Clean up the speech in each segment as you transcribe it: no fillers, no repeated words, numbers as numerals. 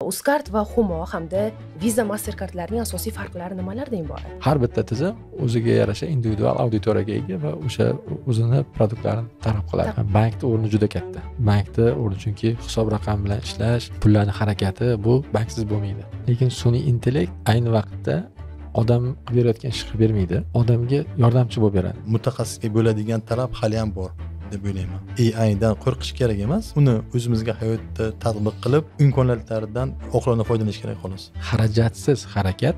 Uzcard va Humo hamda Visa Mastercardlarning asosiy farqlari nimalardan iborat? Har bitta tizim o'ziga yarasha individual auditoriyaga ega va o'sha o'zini produktlarini targ'ib qiladi. Bankning o'rni juda katta. Bankda o'rni, chunki hisob raqam bilan ishlash, pullarning harakati bu banksiz bo'lmaydi. Lekin sun'iy intellekt ayni vaqtda odam qilib berayotgan ishni qilib bermaydi, odamga yordamchi bo'lib beradi. Mutaxassisga bo'ladigan talab hali ham bor deb o'ylayman. AIdan qo'rqish kerak emas, uni o'zimizga hayotda tatbiq qilib, imkoniyatlaridan oqilona foydalanish kerak xolos. Xarajatsiz harakat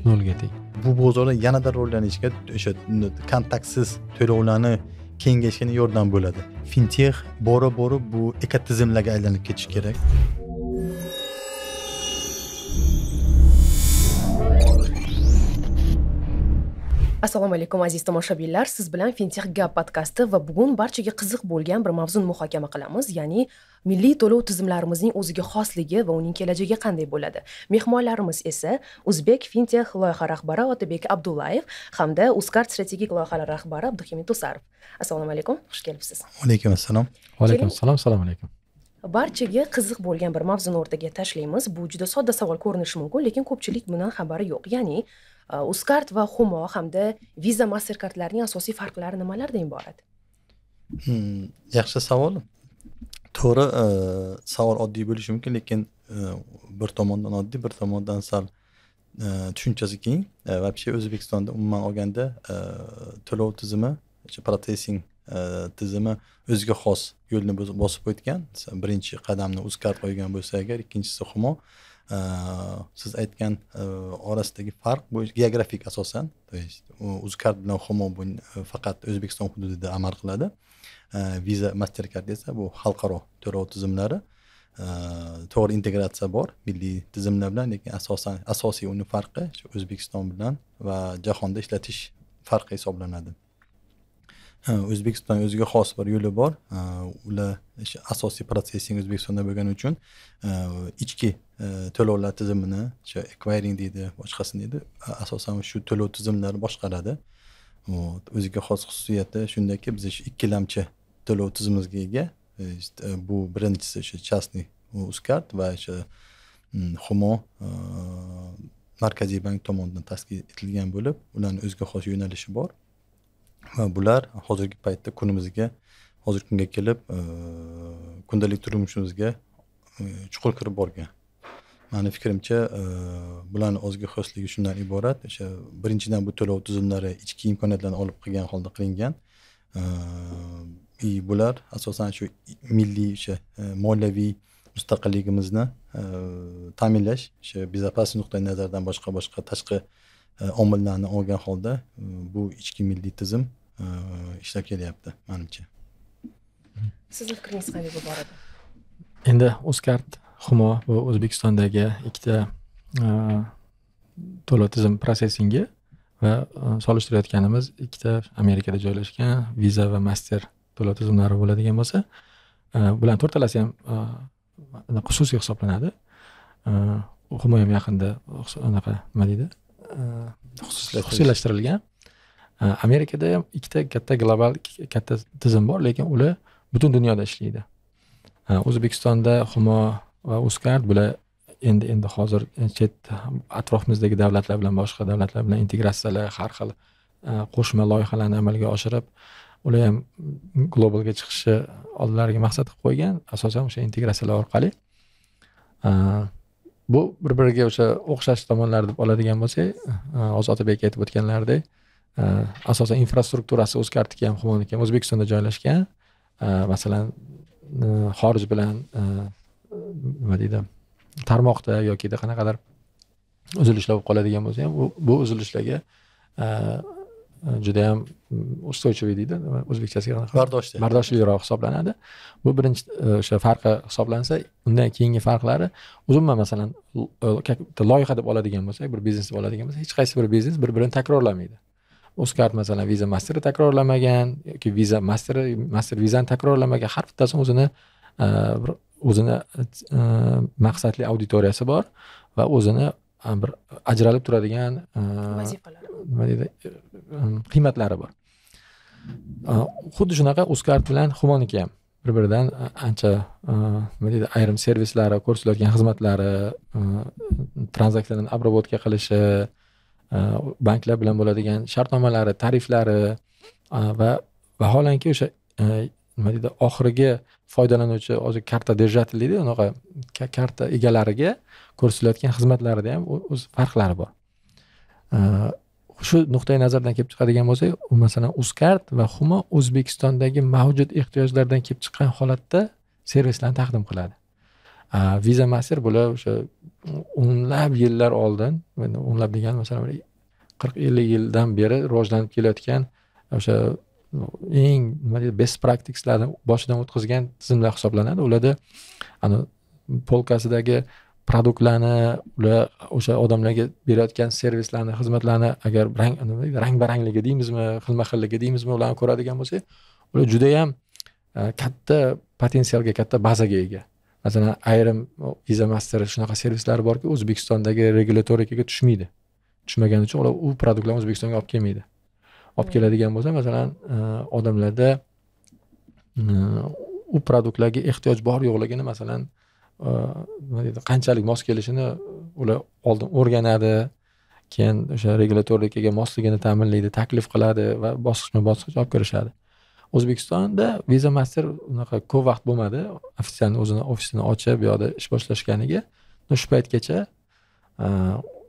nolga teng. Bu bozorda yanada rivojlanishga, o'sha kontaktsiz to'lovlarni kengayishga yordam bo'ladi. Fintech bora-bora bu ekotizimlarga aylanib ketishi kerak. Assalomu alaykum aziz tomoshabinlar, siz bilan Fintech Gap podkasti va bugun barchaga qiziq bo'lgan bir mavzuni muhokama qilamiz, ya'ni milliy to'lov tizimlarimizning o'ziga xosligi va uning kelajagi qanday bo'ladi. Mehmonlarimiz esa Uzbek Fintech loyiha rahbari Otabek Abdullayev hamda Uzcard strategik loyihalar rahbari Abduhamid Usarov. Assalomu alaykum, xush kelibsiz. Alaykum assalom. Alaykum assalom, assalomu alaykum. Barchaga qiziq bo'lgan bir mavzuni o'rtaga tashlaymiz. Bu juda sodda savol ko'rinishi mumkin, lekin ko'pchilik bundan xabari yo'q. Ya'ni Uzcard va Humo hamda Visa Mastercardlarning asosiy farqlari nimalardan iborat? Yaxshi savol. To'g'ri, savol oddiy bo'lishi mumkin, lekin bir tomondan oddiy, bir tomondan sal tushunchasi keng. Вообще O'zbekistonda umuman olganda to'lov tizimi, processing tizimi o'ziga xos yo'lni bosib o'tgan. Birinchi qadamni Uzcard qo'ygan bo'lsa agar, ikkinchisi Humo. Siz aytgan orasidagi farq bu geografik asosan, то есть Uzcard bilan Humo bu faqat O'zbekiston hududida amal qiladi. Visa Mastercard esa bu xalqaro to'lov tizimlari. To'g'ri integratsiya bor milliy tizimlar bilan, lekin asosan asosiy uni farqi O'zbekiston bilan va jahonda ishlatish farqi hisoblanadi. O'zbekiston o'ziga xos bir yo'li bor. Ular asosiy processing O'zbekistonda bo'lgani uchun ichki to'lovlar tizimini, o'sha acquiring deydi, boshqasini deydi, asosan shu to'lov tizimlari boshqaradi. O'ziga xos xususiyati shundaki, biz ikkilamchi to'lov tizimimizga ega. Bu birinchisi o'sha частный Uzcard va o'sha Humo Markaziy bank tomonidan tashkil etilgan bo'lib, ularning o'ziga xos yo'nalishi bor. Va bular hozirgi paytda kunimizga, hozirgi kunga kelib kundalik turmushimizga chuqur kirib borgan. Meni fikrimcha, bularning o'ziga xosligi shundan iborat. O'sha birinchidan bu to'lov tizimlari ichki imkoniyatlarni olib qilgan holda qilingan. Bular asosan shu milliy o'sha moliyaviy mustaqilligimizni ta'minlash, o'sha безопасность nuqtai nazaridan boshqa tashqi omillarni olgan holda bu ichki milliy tizim ishlab kelyapti menimcha. Sizning fikringiz qanday bu borada? Endi Uzcard, Humo bu O'zbekistondagi ikkita to'lov tizim processingi va solishtirayotganimiz ikkita Amerikada joylashgan Visa va Master to'lov tizimlari bo'ladigan bo'lsa, bularning to'rtalasi ham xususiy hisoblanadi. Humo ham yaqinda anaqa nima deydi? Xususiylashtirilgan. Amerikada ham ikkita katta global katta tizim bor, lekin ular butun dunyoda ishlaydi. O'zbekistonda Humo va Uzcard bular endi hozir chet atrofimizdagi davlatlar bilan, boshqa davlatlar bilan integratsiyalar, har xil qo'shma loyihalarni amalga oshirib, ular ham globalga chiqishi oldilariga maqsad qilib qo'ygan, asosan o'sha integratsiyalar orqali. Bu bir-biriga o'sha o'xshash tomonlar deb oladigan bo'lsak, hozir Otabek aytib o'tganlaridek, asosan infrastrukturasi Uzcardniki ham, Humoniki ham O'zbekistonda joylashgan. Masalan, xorij bilan nima deydi, tarmoqda yoki qanaqadir uzilishlar bo'lib qoladigan bo'lsa ham, bu uzilishlarga juda ham устойчивый deydi, o'zbekchasiga qanaqa? Bardoshli. Bardoshliroq hisoblanadi. Bu birinchi o'sha farqi hisoblansa, undan keyingi farqlari umuman masalan loyiha deb oladigan bo'lsak, bir biznes deb oladigan bo'lsak, hech qaysi bir biznes bir-birini takrorlamaydi. Uzcard masalan Visa Masterni takrorlamagan yoki Visa Master Visani takrorlamagan, har bittasi o'zini bir o'zini maqsadli auditoriyasi bor va o'zini bir ajralib turadigan vazifalari, nima deydi, qiymatlari bor. Xuddi shunaqa Uzcard bilan Humoniki ham bir biridan ancha, nima deydi, ayrim servislari, ko'rsatilayotgan xizmatlari, tranzaksiyalarni обработка qilishi, banklar bilan bo'ladigan shartnomalari, tariflari va vaholanki o'sha, nima deydi, oxirgi foydalanuvchi, hozir карта держатель deydi, unaqa karta egalariga ko'rsatilayotgan xizmatlarida ham o'z farqlari bor. Shu nuqtai nazardan kelib chiqadigan bo'lsak, u masalan Uzcard va Humo O'zbekistondagi mavjud ehtiyojlardan kelib chiqqan holatda servislarni taqdim qiladi. Visa, Master bular o'sha o'nlab yillar oldin, o'nlab degani masalan 40-50 yildan beri rivojlanib kelayotgan, o'sha eng, nima deydi, best practiceslarni boshidan o'tkazgan tizimlar hisoblanadi. Ularda ani полка sidagi продукт larni, ular o'sha odamlarga berayotgan servislarni, xizmatlarni agar rang rang barangligi deymizmi, xilma xilligi deymizmi, ularni ko'radigan bo'lsak, ular judayam katta potensialga, katta bazaga ega. Masalan, ayrim Visa, Master shunaqa servislari borki, O'zbekistondagi регуляторика ga tushmaydi. Tushmagani uchun ular u продукт larni O'zbekistonga olib kelmaydi. Olib keladigan bo'lsa, masalan, odamlarda u продукт larga ehtiyoj bor yo'qligini, masalan, nima deydi, qanchalik mos kelishini ular oldin o'rganadi, keyin o'sha регуляторика ga mosligini ta'minlaydi, taklif qiladi va bosqichma bosqich olib kirishadi. O'zbekistonda Visa, Master unaqa ko'p vaqt bo'lmadi официально o'zini ofisini ochib, bu yoqda ish boshlashganiga. Shu paytgacha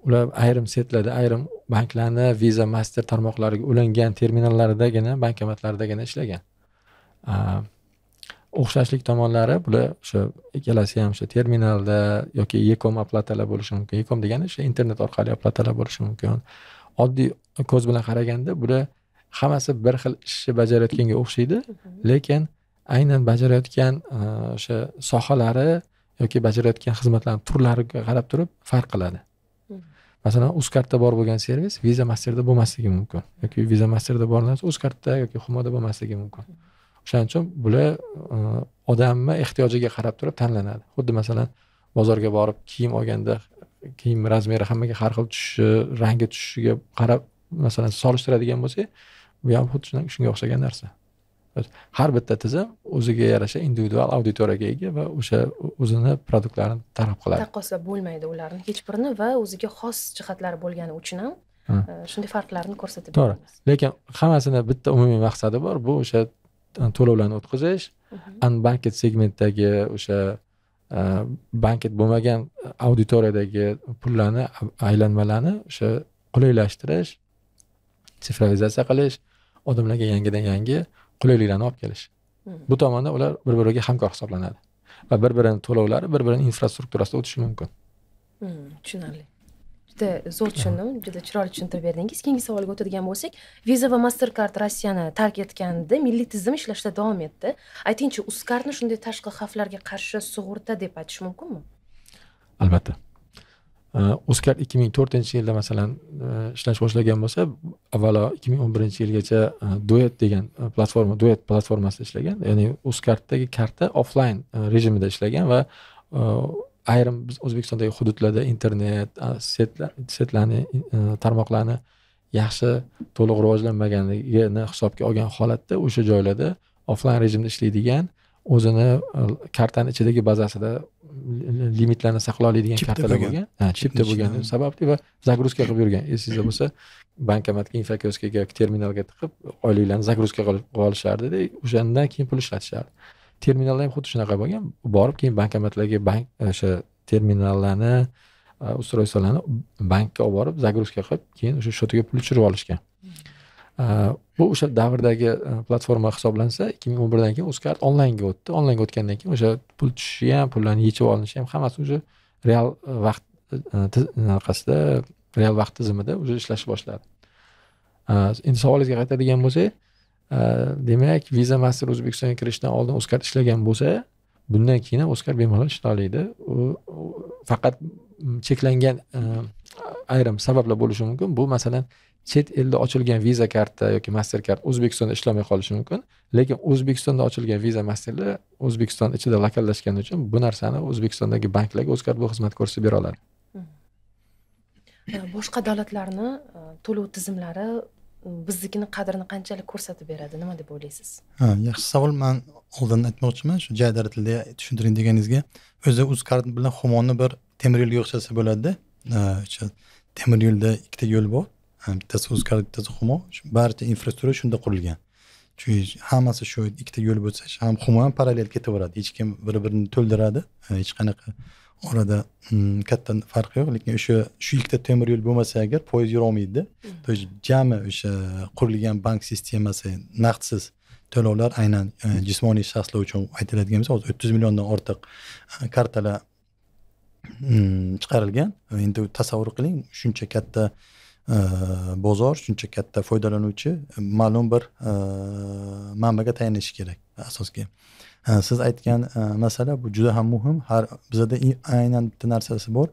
ular ayrim сеть larda, ayrim banklarni Visa, Master tarmoqlariga ulangan terminallaridagina, bankomatlardagina ishlagan. O'xshashlik tomonlari, bular o'sha ikkalasi ham o'sha terminalda yoki e-com оплата lar bo'lishi mumkin. E-com degani o'sha internet orqali оплата lar bo'lishi mumkin. Oddiy ko'z bilan qaraganda bular hammasi bir xil ishni bajarayotganga o'xshaydi, lekin aynan bajarayotgan o'sha sohalari yoki bajarayotgan xizmatlarni turlariga qarab turib farq qiladi. Masalan, Uzcardda bor bo'lgan servis Visa, Masterda bo'lmasligi mumkin yoki Visa, Masterda bor narsa Uzcardda yoki Humoda bo'lmasligi mumkin. O'shaning uchun bular odamni ehtiyojiga qarab turib tanlanadi. Xuddi masalan bozorga borib kiyim olganda kiyim размер i hammaga har xil tushishi, rangi tushishiga qarab masalan solishtiradigan bo'lsak, bu ham xuddi shunga o'xshagan narsa. Har bitta tizim o'ziga yarasha individual auditoriyaga ega va o'sha o'zini продукт larini targ'ib qiladi. Taqqoslab bo'lmaydi ularni hech birini va o'ziga xos jihatlari bo'lgani uchun ham shunday farqlarni ko'rsatib To'g'ri, lekin hammasini bitta umumiy maqsadi bor, bu o'sha to'lovlarni o'tkazish, unbanked segmentdagi, o'sha banked bo'lmagan auditoriyadagi pullarni aylanmalarni o'sha qulaylashtirish, цифровизация qilish, odamlarga yangidan yangi qulayliklarni olib kelish. Bu tomonda ular bir biriga hamkor hisoblanadi va bir birini to'lovlari bir birini infrastrukturasida o'tishi mumkin. Tushunarli, juda zo'r tushundim, juda chiroyli tushuntirib berdingiz. Keyingi savolga o'tadigan bo'lsak, Visa va Mastercard Rossiyani tark etganda milliy tizim ishlashda davom etdi. Aytingchi, Uzcardni shunday tashqi xavflarga qarshi sug'urta deb aytish mumkinmi? Albatta. Uzcard 2004-yilda masalan ishlash boshlagan bo'lsa, avvalo 2011-yilgacha Duet degan platforma, Duet platformasida ishlagan, ya'ni Uzcarddagi karta offline rejimida ishlagan va ayrim biz O'zbekistondagi hududlarda internet сеть larni, tarmoqlarni yaxshi to'liq rivojlanmaganligini hisobga olgan holatda o'sha joylarda offline rejimda ishlaydigan, o'zini kartani ichidagi bazasida limitlarni saqlay oladigan kartalar bo'lgan. Ha, chipda bo'lgani sababli va загрузка qilib yurgan, esingizda bo'lsa, bankomatga, infokioskaga, terminalga tiqib oyliklarni загрузка qilib olishardida, o'shandan keyin pul ishlatishardi. Terminalda ham xuddi shunaqa bo'lgan, borib keyin bankomatlarga, bank o'sha terminallarni, устройство larni bankka olib borib загрузка qilib, keyin o'sha счет iga pul tushirib olishgan. Bu o'sha davrdagi platforma hisoblansa, 2011dan keyin Uzcard onlaynga o'tdi. Onlaynga o'tgandan keyin o'sha pul tushishi ham, pullarni yechib olinishi ham hammasi уже real vaqt anaqasida, real vaqt tizimida уже ishlashni boshladi. Endi savolingizga qaytadigan bo'lsak, demak, Visa, Master O'zbekistonga kirishdan oldin Uzcard ishlagan bo'lsa, bundan keyin ham Uzcard bemalol ishlay oladi. U faqat cheklangan ayrim sabablar bo'lishi mumkin. Bu masalan chet elda ochilgan Visa karta yoki Master kart O'zbekistonda ishlamay qolishi mumkin, lekin O'zbekistonda ochilgan Visa, Masterlar O'zbekiston ichida lokallashgani uchun bu narsani O'zbekistondagi banklarga Uzcard bu xizmat ko'rsatib bera oladi. Boshqa davlatlarni to'lov tizimlari biznikini qadrini qanchalik ko'rsatib beradi, nima deb o'ylaysiz? Ha, yaxshi savol. Man oldin aytmoqchiman, shu jaydari tilda tushuntiring deganingizga. O'zi Uzcard bilan Humoni bir temir yo'lga o'xshasa bo'ladi. O'sha temir yo'lda ikkita yo'l bor. Bittasi Uzcard, bittasi Humo. Barcha infrastruktura shunda qurilgan. Chunki hammasi shu ikkita yo'l bo'lsa, ham Humo ham parallel ketaveradi. Hech kim bir-birini to'ldiradi. Hech qanaqa orada katta farq yo'q, lekin o'sha shu ikkita temir yo'l bo'lmasa agar poyezd yurolmaydi. То есть jami o'sha qurilgan bank sistemasi naqdsiz to'lovlar aynan jismoniy shaxslar uchun aytiladigan bo'lsa, hozir 30 milliondan ortiq kartalar chiqarilgan. Endi tasavvur qiling, shuncha katta bozor, shuncha katta foydalanuvchi ma'lum bir manbaga tayanishi kerak asosga. Siz aytgan masala bu juda ham muhim. Har bizada aynan bitta narsasi bor.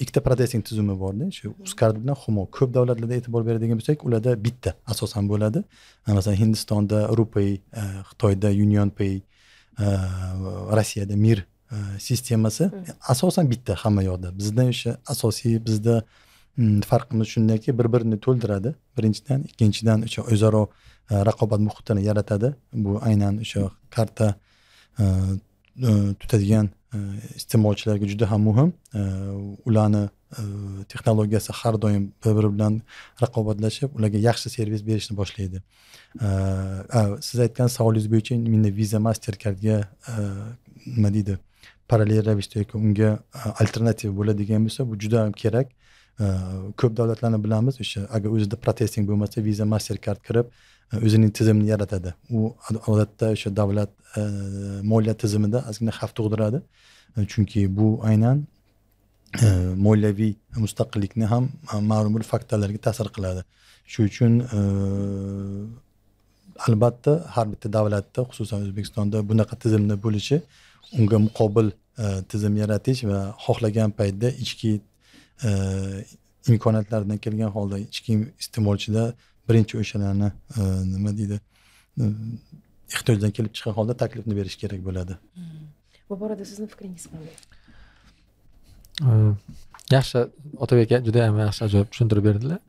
Ikkita processing tizimi borda, shu Uzcard bilan Humo. Ko'p davlatlarda e'tibor beradigan bo'lsak, ularda bitta asosan bo'ladi. Masalan, Hindistonda Rupay, Xitoyda UnionPay, Rossiyada Mir sistemasi asosan bitta hamma yoqda. Bizda o'sha asosiy bizda farqimiz shundaki, bir-birini to'ldiradi birinchidan, ikkinchidan o'sha o'zaro raqobat muhitini yaratadi. Bu aynan o'sha karta tutadigan iste'molchilarga juda ham muhim. Ularni texnologiyasi har doim bir-biri bilan raqobatlashib, ularga yaxshi servis berishni boshlaydi. Siz aytgan savolingiz bo'yicha menda Visa, Mastercardga nima deydi, parallel ravishda yoki unga alternativ bo'ladigan bo'lsa, bu juda ham kerak. Ko'p davlatlarni bilamiz, o'sha agar o'zida processing bo'lmasa, Visa, Mastercard kirib o'zining tizimini yaratadi. U odatda o'sha davlat moliya tizimida ozgina xavf tug'diradi. Chunki bu aynan moliyaviy mustaqillikni ham ma'lum bir faktorlarga ta'sir qiladi. Shu uchun albatta har bitta davlatda, xususan O'zbekistonda bunaqa tizimni bo'lishi, unga muqobil tizim yaratish va xohlagan paytda ichki imkoniyatlardan kelgan holda ichki iste'molchida birinchi o'shalarni nima deydi, ehtiyojdan kelib chiqqan holda taklifni berish kerak bo'ladi. Bu borada sizni fikringiz qanday? Yaxshi, Otabek aka juda ham yaxshi ajoyib tushuntirib berdilar.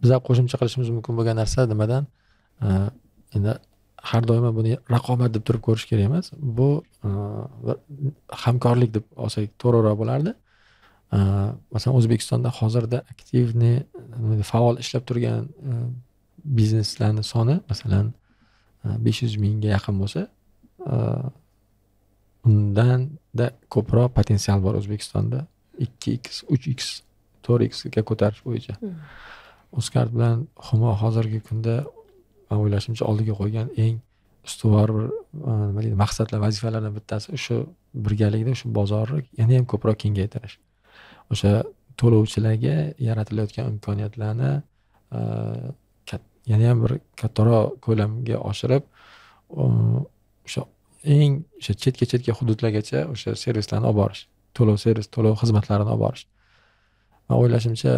Biz ham qo'shimcha qilishimiz mumkin bo'lgan narsa nimadan? Endi har doim buni raqobat deb turib ko'rish kerak emas. Bu hamkorlik deb olsak to'g'riroq bo'lardi. Masalan, O'zbekistonda hozirda aktivni faol ishlab turgan bizneslarning soni masalan 500 mingga yaqin bo'lsa, undan da ko'proq potensial bor O'zbekistonda 2x, 3x, 4x ga ko'tarish bo'yicha. Uzcard bilan Humo hozirgi kunda men o'ylashimcha oldiga qo'ygan eng ustuvor bir nima deydi, maqsadlar, vazifalardan bittasi o'sha birgalikda o'sha bozorni yana ham ko'proq kengaytirish. O'sha to'lovchilarga yaratilayotgan imkoniyatlarni yana ham bir kattaroq ko'lamga oshirib, o'sha eng o'sha chetga hududlargacha o'sha servislarni olib borish, to'lov servis, to'lov xizmatlarini olib borish. Men o'ylashimcha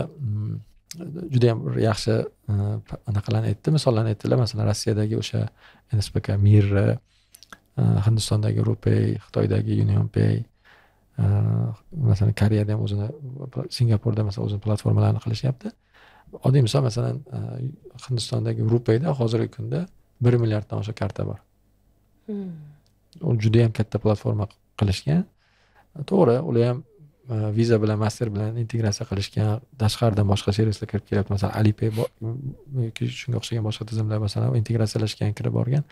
juda ham bir yaxshi anaqalarni aytdi, misollarni aytdilar. Masalan, Rossiyadagi o'sha NSPK Mir, Hindistondagi Rupay, Xitoydagi UnionPay, masalan, Koreyada ham o'zini, Singapurda masalan o'zini platformalarini qilishyapti. Oddiy misol, masalan, Hindistondagi Rupayda hozirgi kunda 1 milliarddan oshiq karta bor. U juda ham katta platforma qilishgan. To'g'ri, ular ham Visa bilan Master bilan integratsiya qilishgan, tashqaridan boshqa servislar kirib kelyapti. Masalan, Alipay yoki shunga o'xshagan boshqa tizimlar masalan integratsiyalashgan, kirib borgan.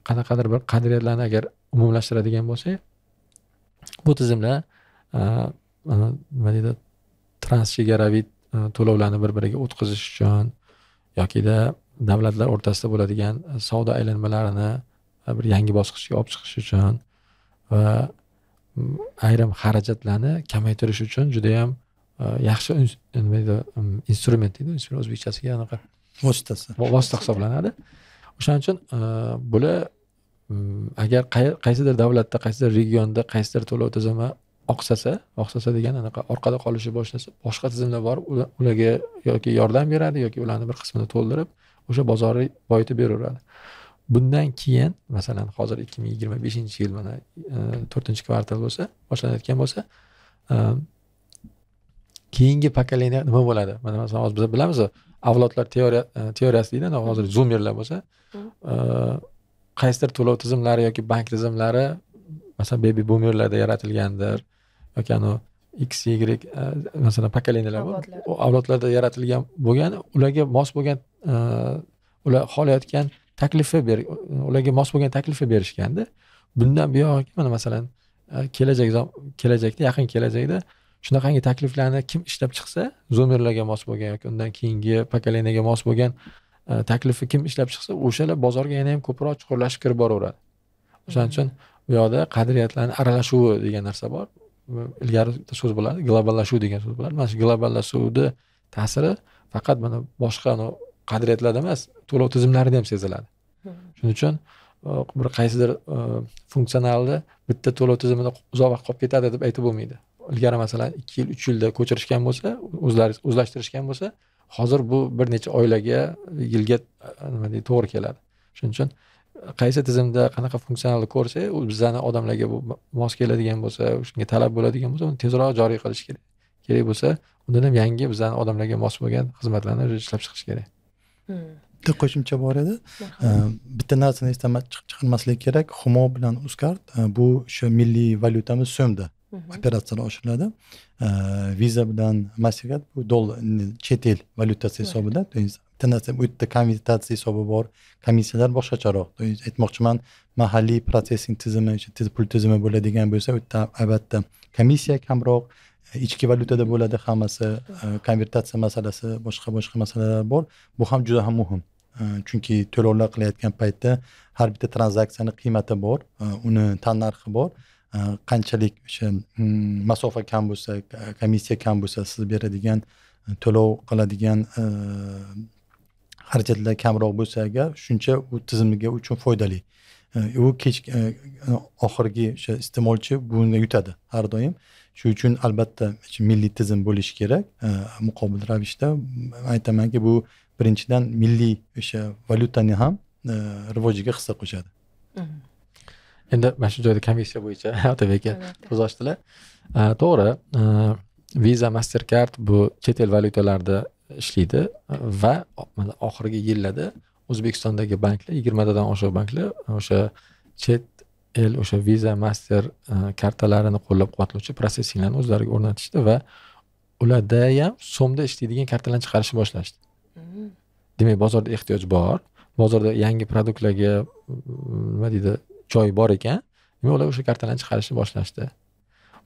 Qanaqadir bir qadriyatlarni agar umumlashtiradigan bo'lsak, bu tizimlar nima deydi, transchegaraviy to'lovlarni bir-biriga o'tkazish uchun yokida davlatlar o'rtasida bo'ladigan savdo aylanmalarini bir yangi bosqichga olib chiqish uchun va ayrim xarajatlarni kamaytirish uchun juda ham yaxshi nima deydi, instrument deydi, o'zbekchasiga anaqa vositasi, vosita hisoblanadi. O'shaning uchun bular agar qaysidir davlatda, qaysidir regionda qaysidir to'lov tizimi oqsasa degan anaqa orqada qolishi boshlasa, boshqa tizimlar borib ularga yoki yordam beradi yoki ularni bir qismini to'ldirib o'sha bozorni boyitib beraveradi. Bundan keyin masalan hozir 2025-yil mana 4-kvartal bo'lsa, boshlanayotgan bo'lsa, Keyingi pokoleniya nima bo'ladi? Mana masalan hozir biz bilamiz, avlodlar teoriyasi deydi, hozir zoomerlar bo'lsa, qaysidir to'lov tizimlari yoki bank tizimlari masalan baby boomerlarda yaratilgandir yoki anu X, Y masalan pokoleniyalar bor. U avlodlarda yaratilgan bo'lgan, ularga mos bo'lgan, ular xohlayotgan taklifi ularga mos bo'lgan taklifi berishganda, bundan buyog'iga mana masalan kelajakda, yaqin kelajakda shunaqangi takliflarni kim ishlab chiqsa, zoomerlarga mos bo'lgan yoki undan keyingi pokoleniyaga mos bo'lgan taklifi kim ishlab chiqsa, o'shalar bozorga yana ham ko'proq chuqurlashib kirib boraveradi. O'shaning uchun bu yoqda qadriyatlarni aralashuvi degan narsa bor. Ilgari so'z bo'ladi, globallashuv degan so'z bo'ladi. Mana shu globallashuvni ta'siri faqat mana boshqa qadriyatlarda emas, to'lov tizimlarida ham seziladi. Shuning uchun bir qaysidir funksionalni bitta to'lov tizimida uzoq vaqt qolib ketadi deb aytib bo'lmaydi. Ilgari masalan 2 yil, 3 yilda ko'chirishgan bo'lsa, o'zlashtirishgan bo'lsa, hozir bu bir necha oylarga, yilga nima deydi, to'g'ri keladi. Shuning uchun qaysi tizimda qanaqa funksionalni ko'rsak, u bizani odamlarga bu mos keladigan bo'lsa, shunga talab bo'ladigan bo'lsa, uni tezroq joriy qilish kerak. Kerak bo'lsa, undan ham yangi bizani odamlarga mos bo'lgan xizmatlarni ishlab chiqish kerak. Bitta qo'shimcha bor edi. Bitta narsani esdan chiqarmaslik kerak. Humo bilan Uzcard bu o'sha milliy valyutamiz so'mda operatsiyalar oshiriladi. Visa bilan Mastercard bu dollar, chet el valyutasi hisobida. Bitta narsa, bu yerda konvertatsiya hisobi bor, komissiyalar boshqacharoq. Aytmoqchiman, mahalliy processing tizimi, pul tizimi bo'ladigan bo'lsa, u yerda albatta komissiya kamroq, ichki valyutada bo'ladi hammasi, konvertatsiya masalasi, boshqa masalalar bor. Bu ham juda ham muhim. Chunki to'lovlar qilayotgan paytda har bitta tranzaksiyani qiymati bor, uni tannarxi bor. Qanchalik o'sha masofa kam bo'lsa, komissiya kam bo'lsa, siz beradigan to'lov qiladigan xarajatlar kamroq bo'lsa agar, shuncha u tizimga uchun foydali. U kech oxirgi o'sha iste'molchi bunga yutadi har doim. Shuning uchun albatta milliy tizim bo'lishi kerak. Muqobil ravishda aytamanki, bu birinchidan milliy o'sha valyutani ham rivojiga hissa qo'shadi. Endi mana shu joyda komissiya bo'yicha Otabek aka so'z ochdilar. To'g'ri, Visa, Mastercard bu chet el valyutalarida ishlaydi va mana oxirgi yillarda O'zbekistondagi banklar, 20 tadan oshiq banklar o'sha chet el o'sha Visa, Master kartalarini qo'llab-quvvatlovchi prosessinglarni o'zlariga o'rnatishdi va ularda ham so'mda ishlaydigan kartalarni chiqarishni boshlashdi. Demak, bozorda ehtiyoj bor, bozorda yangi produktlarga nima deydi, joy bor ekan, demak ular o'sha kartalarni chiqarishni boshlashdi.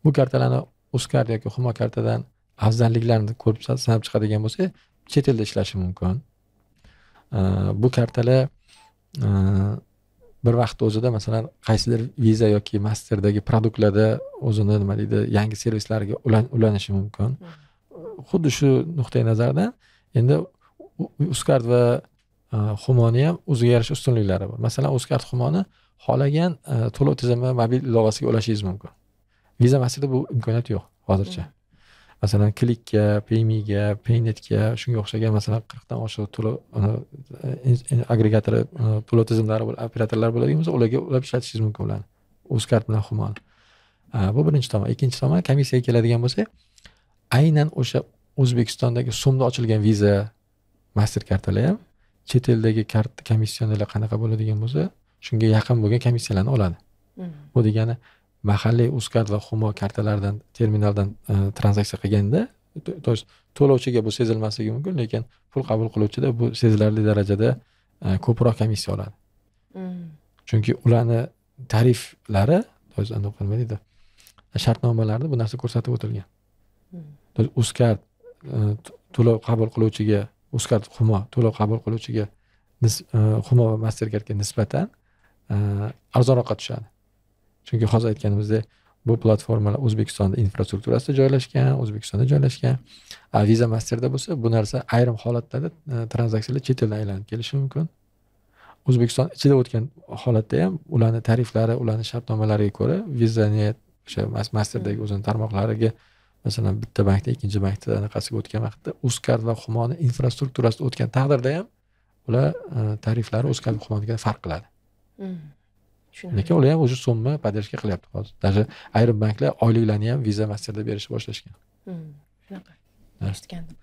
Bu kartalarni Uzcard yoki Humo kartadan afzalliklarini ko'rib sanab chiqadigan bo'lsak, chet elda ishlashi mumkin. Bu kartalar bir vaqt o'zida masalan qaysidir Visa yoki Masterdagi produktlarda o'zini nima deydi, yangi servislarga ulanishi mumkin. Xuddi shu nuqtai nazardan endi Uzcard va Humoni ham o'ziga yarasha ustunliklari bor. Masalan, Uzcard Humoni xohlagan to'lov tizimi mobil ilovasiga ulashingiz mumkin. Visa Masterda bu imkoniyat yo'q hozircha. Masalan, Clickga, Payme'ga, Paynetga shunga o'xshagan masalan 40 dan oshiq to'lov agregatori to'lov tizimlari operatorlar bo'ladigan bo'lsa, ularga ulab ishlatishingiz mumkin ularni. Uzcard bilan Humoni. Bu birinchi tomon. Ikkinchi tomon, komissiyaga keladigan bo'lsak, aynan o'sha O'zbekistondagi so'mda ochilgan Visa, Master kartalar ham chet eldagi karta komissionerlar qanaqa bo'ladigan bo'lsa, shunga yaqin bo'lgan komissiyalarni oladi. Bu degani mahalliy Uzcard va Humo kartalaridan terminaldan tranzaksiya qilganda, to есть to'lovchiga bu sezilmasligi mumkin, lekin pul qabul qiluvchida bu sezilarli darajada ko'proq komissiya oladi. Chunki ularni tariflari, to есть anaqa nima deydi, shartnomalarda bu narsa ko'rsatib o'tilgan. To есть Uzcard to'lov qabul qiluvchiga, Uzcard Humo to'lov qabul qiluvchiga Humo va Mastercardga nisbatan arzonroqqa tushadi. Chunki hozir aytganimizdek, bu platformalar O'zbekistonda infrastrukturasida joylashgan, O'zbekistonda joylashgan. Visa Masterda bo'lsa, bu narsa ayrim holatlarda tranzaksiyalar chet eldan aylanib kelishi mumkin. O'zbekiston ichida o'tgan holatda ham ularning tariflari, ularning shartnomalariga ko'ra VisaNet o'sha Masterdagi o'zini tarmoqlariga, masalan, bitta bankda ikkinchi bankda anaqasiga o'tgan vaqtda Uzcard va Humoni infrastrukturasida o'tgan taqdirda ham ular tariflari Uzcard va Humonikidan farq qiladi. Lekin ular ham o'sha so'mni поддержка qilyapti hozir. Даже ayrim banklar oyliklarni ham Visa Masterda berishni boshlashgan. Shunaqa. Eshitgandim.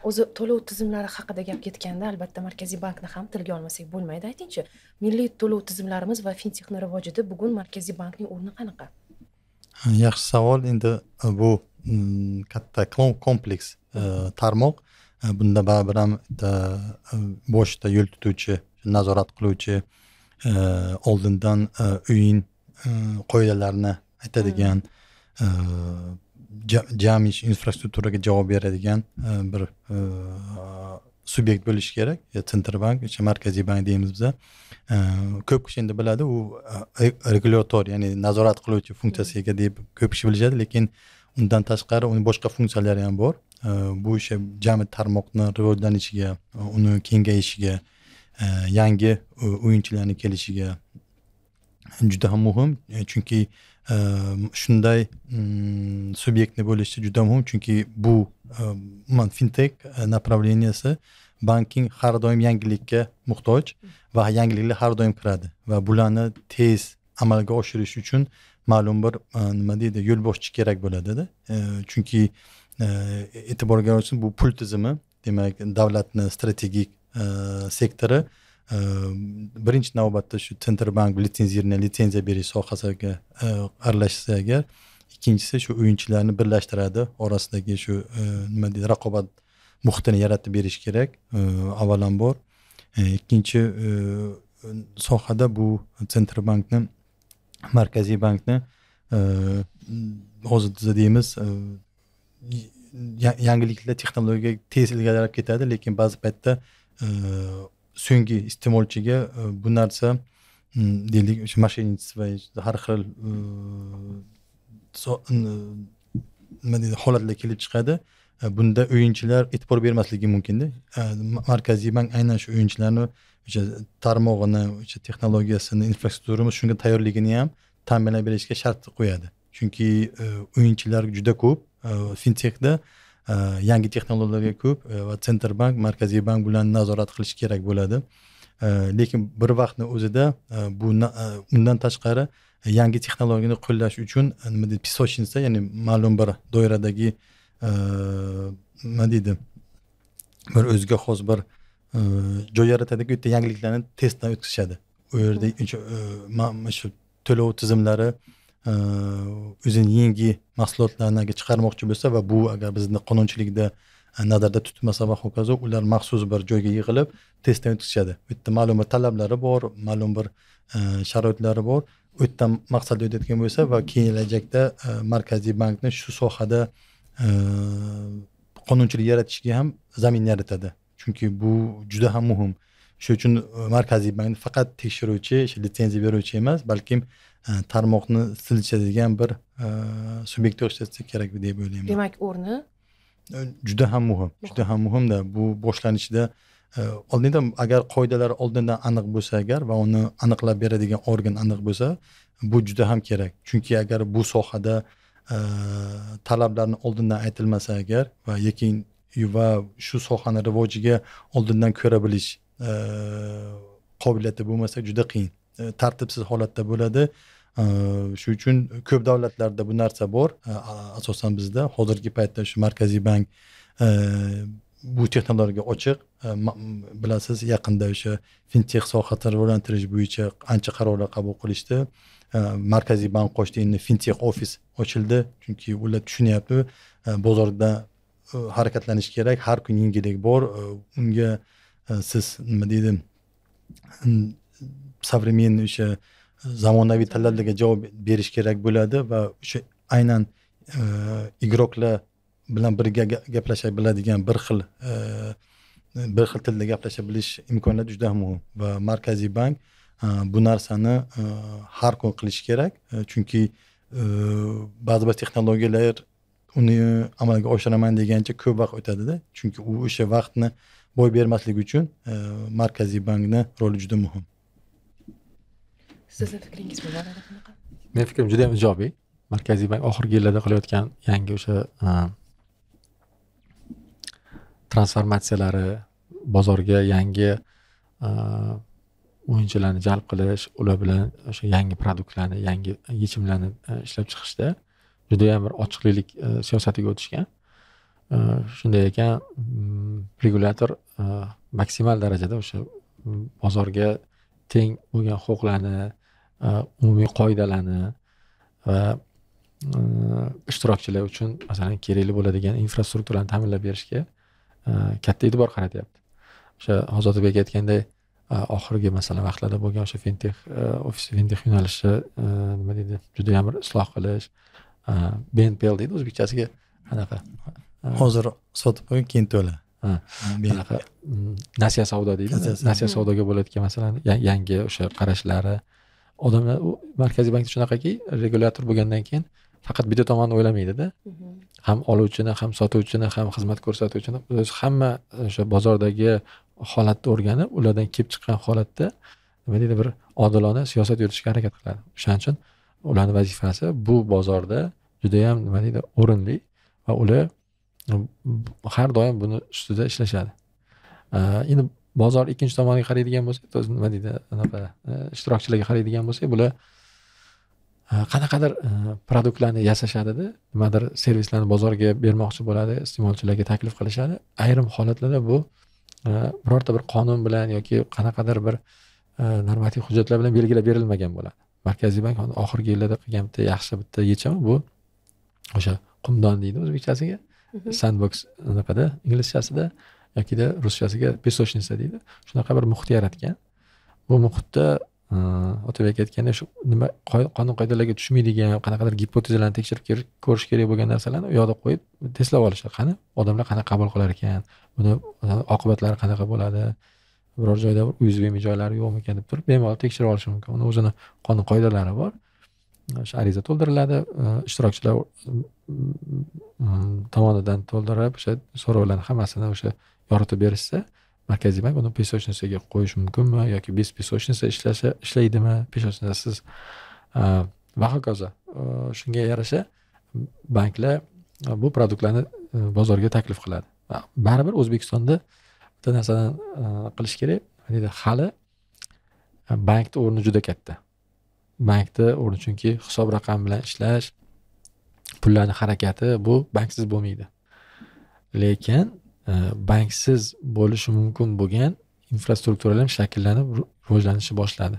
O'zi to'lov tizimlari haqida gap ketganda albatta Markaziy bankni ham tilga olmasak bo'lmaydi. Aytingchi, milliy to'lov tizimlarimiz va fintexni rivojida bugun Markaziy bankning o'rni qanaqa? Yaxshi savol. Endi bu katta kompleks tarmoq. Bunda baribir ham boshida yo'l tutuvchi, nazorat qiluvchi, oldindan o'yin qoidalarini aytadigan, jami infrastrukturaga javob beradigan bir subyekt bo'lishi kerak. Центробанк, o'sha Markaziy bank deymiz biza. Ko'p kishi endi biladi, u regulyator, ya'ni nazorat qiluvchi funksiyasiga ega deb ko'p kishi bilishadi, lekin undan tashqari uning boshqa funksiyalari ham bor. Bu o'sha jami tarmoqni rivojlanishiga, uni kengayishiga, yangi o'yinchilarning kelishiga juda ham muhim. Chunki shunday subyektni bo'lishi juda muhim, chunki bu umuman fintech направления si banking har doim yangilikka muhtoj va yangiliklar har doim kiradi va bularni tez amalga oshirish uchun ma'lum bir nima deydi, yo'lboshchi kerak bo'ladida. Chunki e'tiborga olsin, bu pul tizimi, demak davlatni strategik sektori birinchi navbatda shu Центробанк litsenzirni litsenziya berish sohasiga aralashsa agar, ikkinchisi shu o'yinchilarni birlashtiradi, orasidagi shu nima deydi, raqobat muhitini yaratib berish kerak avvalambor. Ikkinchi sohada bu Центробанк ni, Markaziy bankni hozir biza deymiz, yangiliklar, texnologiya tez ilgarilab ketadi, lekin ba'zi paytda so'nggi iste'molchiga bu narsa deylik o'sha мошенничество, har xil nima deydi, holatlar kelib chiqadi. Bunda o'yinchilar e'tibor bermasligi mumkinda. Markaziy bank aynan shu o'yinchilarni o'sha tarmog'ini, o'sha texnologiyasini, infrastrukturamiz shunga tayyorligini ham ta'minlab berishga shart qo'yadi. Chunki o'yinchilar juda ko'p fintechda, yangi texnologiyalar ko'p va Центробанк, Markaziy bank bularni nazorat qilish kerak bo'ladi. Lekin bir vaqtni o'zida bu undan tashqari yangi texnologiyani qo'llash uchun nima deydi, песочница, ya'ni ma'lum bir doiradagi nima deydi, bir o'ziga xos bir joy yaratadiki, u yerda yangiliklarni testdan o'tkazishadi. U yerda mana shu to'lov tizimlari o'zini yangi mahsulotlarni agar chiqarmoqchi bo'lsa va bu agar bizni qonunchilikda nazarda tutilmasa va hokazo, ular maxsus bir joyga yig'ilib testdan o'tkazishadi. U yerda ma'lum bir talablari bor, ma'lum bir sharoitlari bor. U yerdan maqsad o'tayotgan bo'lsa va kelajakda Markaziy bankni shu sohada qonunchilik yaratishga ham zamin yaratadi. Chunki bu juda ham muhim. Shuning uchun Markaziy bank faqat tekshiruvchi, litsenziya beruvchi emas, balkim tarmoqni silchadigan bir subyekt o'xshatsa kerak deb o'ylayman. Demak, o'rni juda ham muhim, juda ham muhimda. Bu boshlanishida oldindan agar qoidalar oldindan aniq bo'lsa agar va uni aniqlab beradigan organ aniq bo'lsa, bu juda ham kerak. Chunki agar bu sohada talablarni oldindan aytilmasa agar va yakin va shu sohani rivojiga oldindan ko'ra bilish qobiliyati bo'lmasa juda qiyin, tartibsiz holatda bo'ladi. Shu uchun ko'p davlatlarda bu narsa bor, asosan bizda hozirgi paytda shu Markaziy bank bu texnologiyaga ochiq. Bilasiz, yaqinda o'sha fintech sohasini rivojlantirish bo'yicha ancha qarorlar qabul qilishdi. Markaziy bank qo'shdi, endi fintech ofis ochildi, chunki ular tushunyapti, bozorda harakatlanish kerak, har kun yangilik bor, unga siz nima deydi, современный o'sha zamonaviy talablarga javob berish kerak bo'ladi va o'sha aynan igroklar bilan birga gaplasha biladigan, bir xil tilda gaplasha bilish imkoniyati juda muhim va Markaziy bank bu narsani har kun qilish kerak, chunki ba'zi bir texnologiyalar uni amalga oshiraman degancha ko'p vaqt o'tadida, chunki u o'sha vaqtni boy bermaslik uchun Markaziy bankni roli juda muhim. Sizni fikringiz bu borada qanaqa? Mening fikrim juda ham ijobiy. Markaziy bank oxirgi yillarda qilayotgan yangi o'sha transformatsiyalari, bozorga yangi o'yinchilarni jalb qilish, ular bilan o'sha yangi produktlarni, yangi yechimlarni ishlab chiqishda juda ham bir ochiqlik siyosatiga o'tishgan. Shunday ekan, regulyator maksimal darajada o'sha bozorga teng bo'lgan huquqlarni, umumiy qoidalarni va ishtirokchilar uchun masalan kerakli bo'ladigan infrastrukturani ta'minlab berishga katta e'tibor qaratyapti. O'sha Ozodbek aytganday, oxirgi masalan vaqtlarda bo'lgan o'sha fintech ofis, fintech yo'nalishi nima deydi, juda ham bir isloh qilish, BNPL deydi o'zbekchasiga, anaqa hozir sotib qo'y, keyin to'la, anaqa nasiya savdo deydi, nasiya savdoga bo'ladigan masalan yangi o'sha qarashlari. Odamlar, u Markaziy bankda shunaqaki, regulyator bo'lgandan keyin faqat bitta tomonni o'ylamaydida, ham oluvchini, ham sotuvchini, ham xizmat ko'rsatuvchini, o'zi hamma o'sha bozordagi holatni o'rganib, ulardan kelib chiqqan holatda nima deydi, bir odilona siyosat yuritishga harakat qiladi. O'shaning uchun ularni vazifasi bu bozorda judayam nima deydi, o'rinli va ular har doim buni ustida ishlashadi. Endi bozor ikkinchi tomoniga qaraydigan bo'lsak, nima deydi, anaqa ishtirokchilarga qaraydigan bo'lsak, bular qanaqadir produktlarni yasashadida, nimadir servislarni bozorga bermoqchi bo'ladi, iste'molchilarga taklif qilishadi. Ayrim holatlarda bu birorta bir qonun bilan yoki qanaqadir bir normativ hujjatlar bilan belgilab berilmagan bo'ladi. Markaziy bank oxirgi yillarda qilgan bitta yaxshi bitta yechimi bu o'sha qumdon deydi o'zbekchasiga, sandbox anaqada inglizchasida yokida ruschasiga песочница deydi. Shunaqa bir muhit yaratgan. Bu muhitda Otabek aytgandek, shu nima qonun qoidalarga tushmaydigan qanaqadir gipotezalarni tekshirib ko'rish kerak bo'lgan narsalarni u yoqda qo'yib testlab olishadi. Qani odamlar qanaqa qabul qilar ekan, buni oqibatlari qanaqa bo'ladi, biror joyda bir уязвимый joylari yo'qmikan deb turib bemalol tekshirib olishi mumkin. Uni o'zini qonun qoidalari bor. O'sha ariza to'ldiriladi, ishtirokchilar tomonidan to'ldirib, o'sha so'rovlarni hammasini o'sha yoritib berishsa, Markaziy bank uni песочница ga qo'yish mumkinmi yoki без песочница ishlaydimi, песочница siz va hokazo. Shunga yarasha banklar bu produktlarni bozorga taklif qiladi. Baribir O'zbekistonda bitta narsani qilish kerak, deydi, hali bankni o'rni juda katta. Bankni o'rni, chunki hisob raqam bilan ishlash, pullarni harakati bu banksiz bo'lmaydi. Lekin banksiz bo'lishi mumkin bo'lgan infrastrukturalar ham shakllanib rivojlanishni boshladi.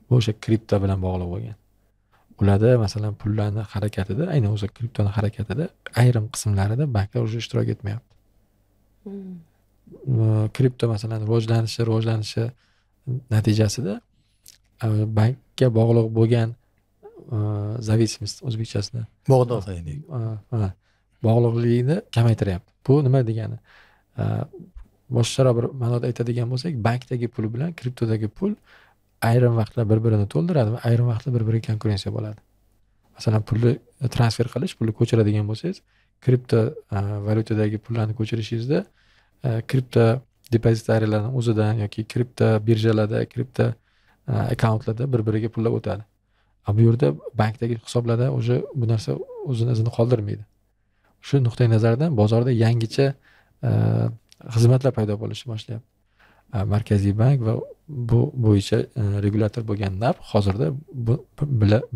Bu o'sha kripto bilan bog'liq bo'lgan. Ularda masalan pullarni harakatida, aynan o'sha kriptoni harakatida ayrim qismlarida banklar уже ishtirok etmayapti. Kripto masalan rivojlanishi natijasida bankka bog'liq bo'lgan зависимость o'zbekchasida bog'liqlik, bog'liqlikni kamaytiryapti. Bu nima degani? Boshqacharoq bir ma'noda aytadigan bo'lsak, bankdagi pul bilan kriptodagi pul ayrim vaqtlar bir-birini to'ldiradi va ayrim vaqtlar bir-biriga konkurensiya bo'ladi. Masalan, pulni transfer qilish, pulni ko'chiradigan bo'lsangiz, kripto valyutadagi pullarni ko'chirishingizda kripto depozitariylarning o'zidan yoki kripto birjalarda, kripto akkauntlarda bir-biriga pullar o'tadi. Bu yerda bankdagi hisoblarda уже bu narsa o'zini izini qoldirmaydi. Shu nuqtai nazardan bozorda yangicha xizmatlar paydo bo'lishni boshlayapti. Markaziy bank va bu bo'yicha regulyator bo'lgan NAB hozirda bu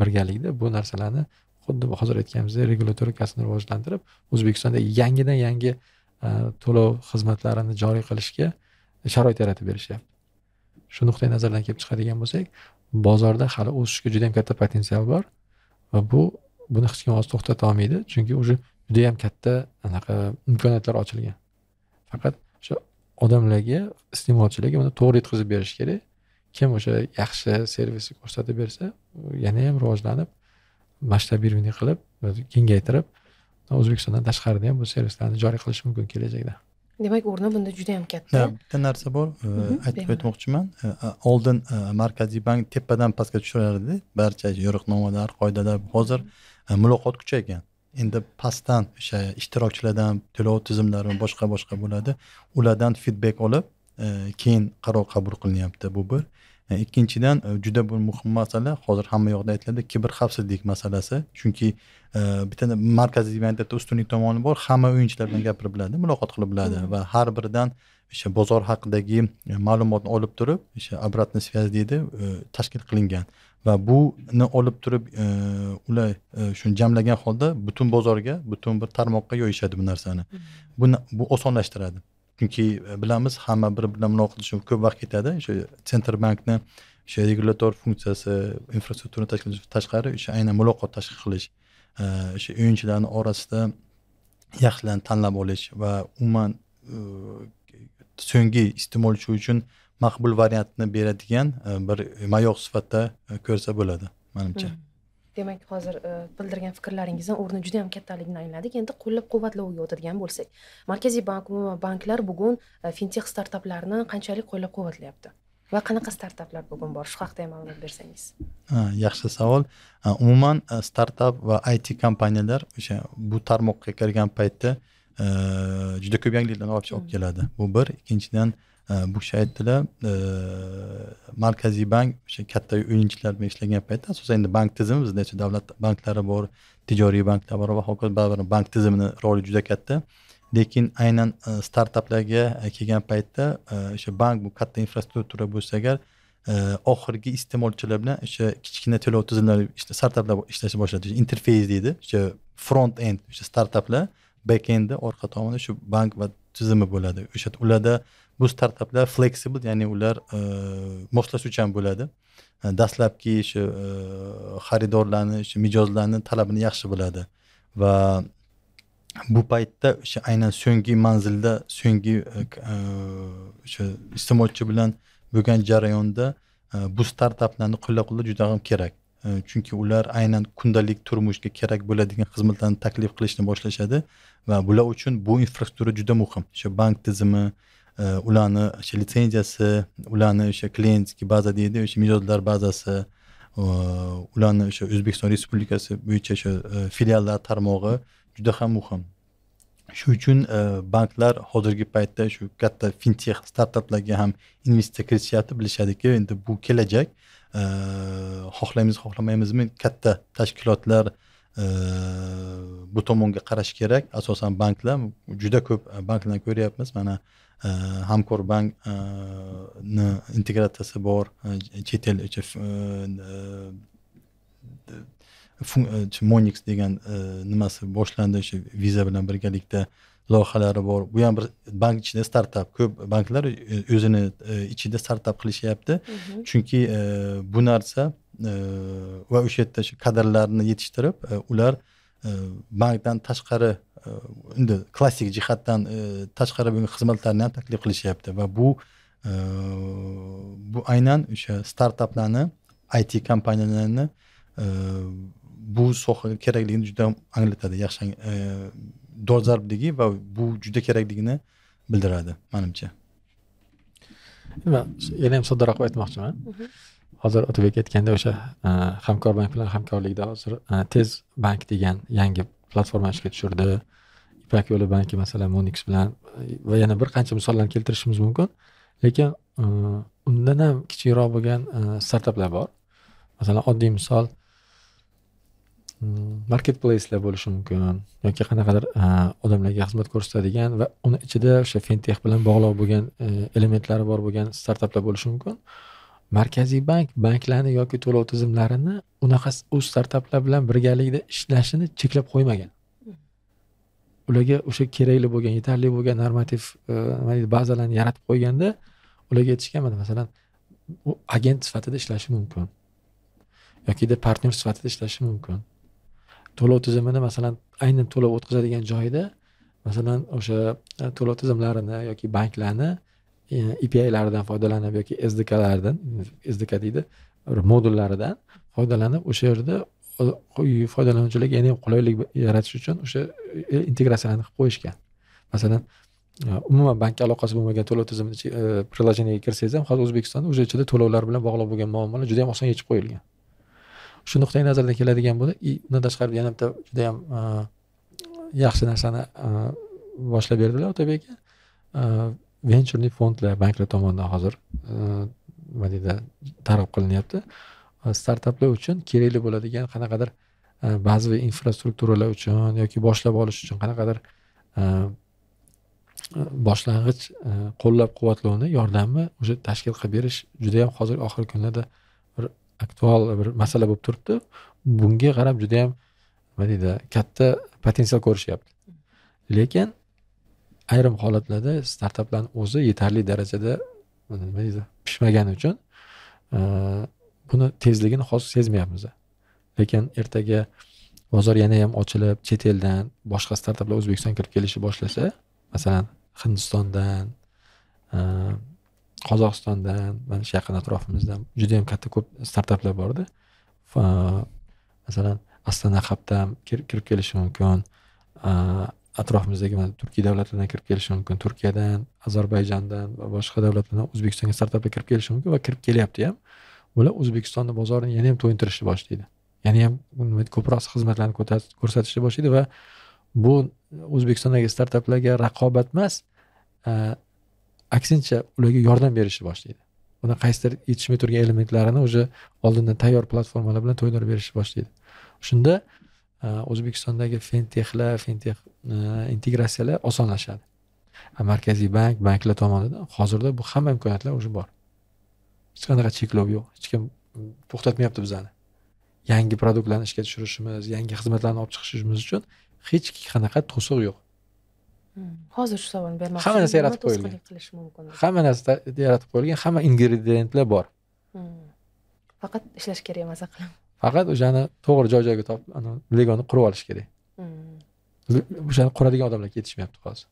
birgalikda bu narsalarni xuddi hozir aytganimizdek regulatorikasini rivojlantirib, O'zbekistonda yangidan yangi to'lov xizmatlarini joriy qilishga sharoit yaratib berishyapti. Shu nuqtai nazardan kelib chiqadigan bo'lsak, bozorda hali o'sishga juda ham katta potensial bor va buni hech kim hozir to'xtata olmaydi, chunki уже juda ham katta anaqa imkoniyatlar ochilgan. Faqat o'sha odamlarga, iste'molchilarga buni to'g'ri yetkazib berish kerak. Kim o'sha yaxshi servisni ko'rsatib bersa, yana ham rivojlanib, masshtabирование qilib, kengaytirib, O'zbekistondan tashqarida ham bu servislarni joriy qilish mumkin kelajakda. Demak, o'rni bunda juda ham katta. Bitta narsa bor, aytib o'tmoqchiman. Oldin Markaziy bank tepadan pastga tushirardi barcha yo'riqnomalar, qoidalar. Hozir muloqot kuchaygan. Endi pastdan o'sha ishtirokchilardan to'lov tizimlari boshqa bo'ladi. Ulardan feedback olib, keyin qaror qabul qilinyapti, bu bir. Ikkinchidan juda bir muhim masala, hozir hamma yoqda aytiladi, kiber xavfsizlik masalasi. Chunki bitta Markaziy bankda ustunlik tomoni bor, hamma o'yinchilar bilan gapirib biladi, muloqot qilib biladi va har biridan o'sha bozor haqidagi ma'lumotni olib turib, o'sha обратная связь deydi, tashkil qilingan Va buni olib turib ular shuni jamlagan holda butun bozorga, butun bir tarmoqqa yoyishadi bu narsani. Bu osonlashtiradi. Chunki bilamiz, hamma bir bilan muloqot uchun ko'p vaqt ketadi. O'sha Sentrbankni o'sha regulator funksiyasi, infrastruktura tashkil qilish tashqari o'sha aynan muloqot tashkil qilish, o'sha o'yinchilarning orasida yaxshilarni tanlab olish va umuman so'nggi iste'molchi uchun maqbul variantni beradigan bir mayoq sifatida ko'rsa bo'ladi menimcha. Demak, hozir bildirgan fikrlaringizdan o'rni juda ham kattaligini angladik. Endi qo'llab-quvvatlovga o'tadigan bo'lsak, Markaziy bank, umuman banklar bugun fintech startaplarni qanchalik qo'llab-quvvatlayapti va qanaqa startaplar bugun bor? Shu haqda ham ma'lumot bersangiz. Yaxshi savol. Umuman startap va IT kompaniyalar o'sha bu tarmoqqa kirgan paytda juda ko'p yangiliklarni olib keladi. Bu bir. Ikkinchidan, bu kishi aytdilar, Markaziy bank o'sha katta o'yinchilar bilan ishlagan paytda, asosan endi bank tizimi, bizda o'sha davlat banklari bor, tijoriy banklar bor va hokazo, baribir bank tizimini roli juda katta. Lekin aynan startaplarga kelgan paytda o'sha bank bu katta infrastruktura bo'lsa agar, oxirgi iste'molchilar bilan o'sha kichkina to'lov tizimlari startaplar ishlashni boshladi. Interfeys deydi, o'sha front end o'sha startaplar, back endi orqa tomoni shu bank va tizimi bo'ladi. O'sha ularda bu startaplar flexible, ya'ni ular moslashuvchan bo'ladi. Dastlabki o'sha xaridorlarni, o'sha mijozlarni talabini yaxshi biladi va bu paytda o'sha aynan so'nggi manzilda, so'nggi o'sha iste'molchi bilan bo'lgan jarayonda bu startaplarni qo'llab-quvvatlash juda ham kerak. Chunki ular aynan kundalik turmushga kerak bo'ladigan xizmatlarni taklif qilishni boshlashadi va bular uchun bu infrastruktura juda muhim. O'sha bank tizimi, ularni o'sha litsenziyasi, ularni o'sha клиентский baza deydi, o'sha mijozlar bazasi, ularni o'sha O'zbekiston Respublikasi bo'yicha o'sha filiallar tarmog'i juda ham muhim. Shu uchun banklar hozirgi paytda shu katta fintech startaplarga ham investitsiya kiritishyapti, bilishadiki, endi bu kelajak. Xohlaymiz, xohlamaymizmi, katta tashkilotlar bu tomonga qarash kerak. Asosan banklar, juda ko'p banklarni ko'ryapmiz. Mana Hamkor bankni integratsiyasi bor, chet el o'sha Monix degan nimasi boshlandi, o'sha Visa bilan birgalikda loyihalari bor. Bu ham bir bank ichida startap. Ko'p banklar o'zini ichida startap qilishyapti. Chunki bu narsa va o'sha yerda shu kadrlarni yetishtirib, ular bankdan tashqari, endi klassik jihatdan tashqari bo'lgan xizmatlarni ham taklif qilishyapti va bu aynan o'sha startaplarni, IT kompaniyalarni bu sohaga kerakligini juda anglatadi, yaxshi dolzarbligi va bu juda kerakligini bildiradi menimcha. Man yana ham soddaroq aytmoqchiman. Hozir Otabek aytganda o'sha Hamkor bank bilan hamkorlikda hozir Tez bank degan yangi platforma ishga tushirdi. Ipak yo'li banki masalan Monix bilan va yana bir qancha misollarni keltirishimiz mumkin. Lekin undan ham kichikroq bo'lgan startaplar bor. Masalan, oddiy misol marketplace'lar bo'lishi mumkin yoki qanaqadir odamlarga xizmat ko'rsatadigan va uni ichida o'sha fintech bilan bog'liq bo'lgan elementlari bor bo'lgan startaplar bo'lishi mumkin. Markaziy bank banklarni yoki to'lov tizimlarini unaqa u startaplar bilan birgalikda ishlashini cheklab qo'ymagan. Ularga o'sha kerakli bo'lgan, yetarli bo'lgan normativ nima deydi, bazalarni yaratib qo'yganda ularga aytishgan, mana masalan, u agent sifatida ishlashi mumkin yokida partnyor sifatida ishlashi mumkin. To'lov tizimini masalan aynan to'lov o'tkazadigan joyida masalan o'sha to'lov tizimlarini yoki banklarni API'laridan foydalanib yoki SDK'lardan, SDK deydi, modullaridan foydalanib o'sha yerda foydalanuvchilarga yana ham qulaylik yaratish uchun o'sha integratsiyalarni qilib qo'yishgan. Masalan, umuman bankka aloqasi bo'lmagan to'lov tizimini приложениеga kirsangiz ham hozir O'zbekistonda o'sha ichida to'lovlar bilan bog'liq bo'lgan muammolar juda ham oson yechib qo'yilgan. Shu nuqtai nazardan keladigan bo'lsa, undan tashqari yana bitta juda ham yaxshi narsani boshlab berdilar Otabek aka. Venchurli fondlar banklar tomonidan hozir nima deydi, targ'ib qilinyapti. Startaplar uchun kerakli bo'ladigan qanaqadir bazaviy infrastrukturalar uchun yoki boshlab olish uchun qanaqadir boshlang'ich qo'llab-quvvatlovni, yordamni o'sha tashkil qilib berish juda ham hozir oxirgi kunlarda bir aktual bir masala bo'lib turibdi. Bunga qarab juda ham nima deydi, katta potensial ko'rishyapti. Lekin ayrim holatlarda startaplarning o'zi yetarli darajada nima deydi, pishmagani uchun buni tezligini hozir sezmayapmiz. Lekin ertaga bozor yana ham ochilib, chet eldan boshqa startaplar O'zbekistonga kirib kelishni boshlasa, masalan, Hindistondan, Qozog'istondan, mana shu yaqin atrofimizdan juda ham katta ko'p startaplar bordi. Masalan, Astana Hub'dan kirib kelishi mumkin. Atrofimizdagi mana turkiy davlatlardan kirib kelishi mumkin. Turkiyadan, Ozarbayjondan va boshqa davlatlardan O'zbekistonga startaplar kirib kelishi mumkin va kirib kelyapti ham. Ular O'zbekistonni bozorini yana ham to'yintirishni boshlaydi. Yana ham ko'proq xizmatlarni ko'rsatishni boshlaydi va bu O'zbekistondagi startaplarga raqobat emas, aksincha ularga yordam berishni boshlaydi. Uni qaysidir yetishmay turgan elementlarini уже oldindan tayyor platformalar bilan to'ydirib berishni boshlaydi. Shunda O'zbekistondagi fintechlar, fintech integratsiyalar osonlashadi. Markaziy bank, banklar tomonidan hozirda bu hamma imkoniyatlar уже bor. Hech qanaqa cheklov yo'q. Hech kim to'xtatmayapti bizani. Yangi produktlarni ishga tushirishimiz, yangi xizmatlarni olib chiqishimiz uchun hech qanaqa to'siq yo'q. Hozir shu savolni bermoqchi. Hamma narsa yaratib qo'yilgan. Hamma narsa yaratib qo'yilgan, hamma ingrediyentlar bor. Faqat ishlash kerak, maza qilib. Faqat o'shani to'g'ri joy-joyiga topib, ana Legoni qurib olish kerak. O'shani quradigan odamlar yetishmayapti hozir.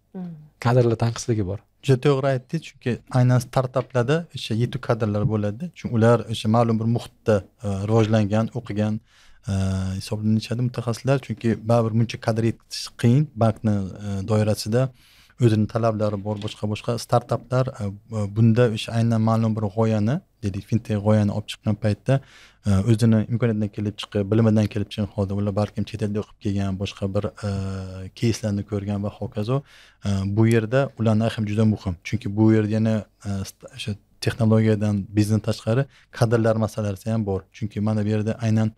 Kadrlar tanqisligi bor. Juda to'g'ri aytdingiz, chunki aynan startaplarda o'sha yetuk kadrlar bo'ladi. Chunki ular o'sha ma'lum bir muhitda rivojlangan, o'qigan hisoblanishadi mutaxassislar, chunki baribir buncha kadr yetkizish qiyin bankni doirasida o'zini talablari bor, boshqa startaplar bunda o'sha aynan ma'lum bir g'oyani, deylik, fintech g'oyani olib chiqqan paytda o'zini imkoniyatidan kelib chiqib, bilimidan kelib chiqqan holda ular balkim chet elda o'qib kelgan, boshqa bir keyslarni ko'rgan va hokazo. Bu yerda ularni ahamiyati juda muhim, chunki bu yerda yana o'sha texnologiyadan, biznesdan tashqari kadrlar masalasi ham bor. Chunki mana bu yerda aynan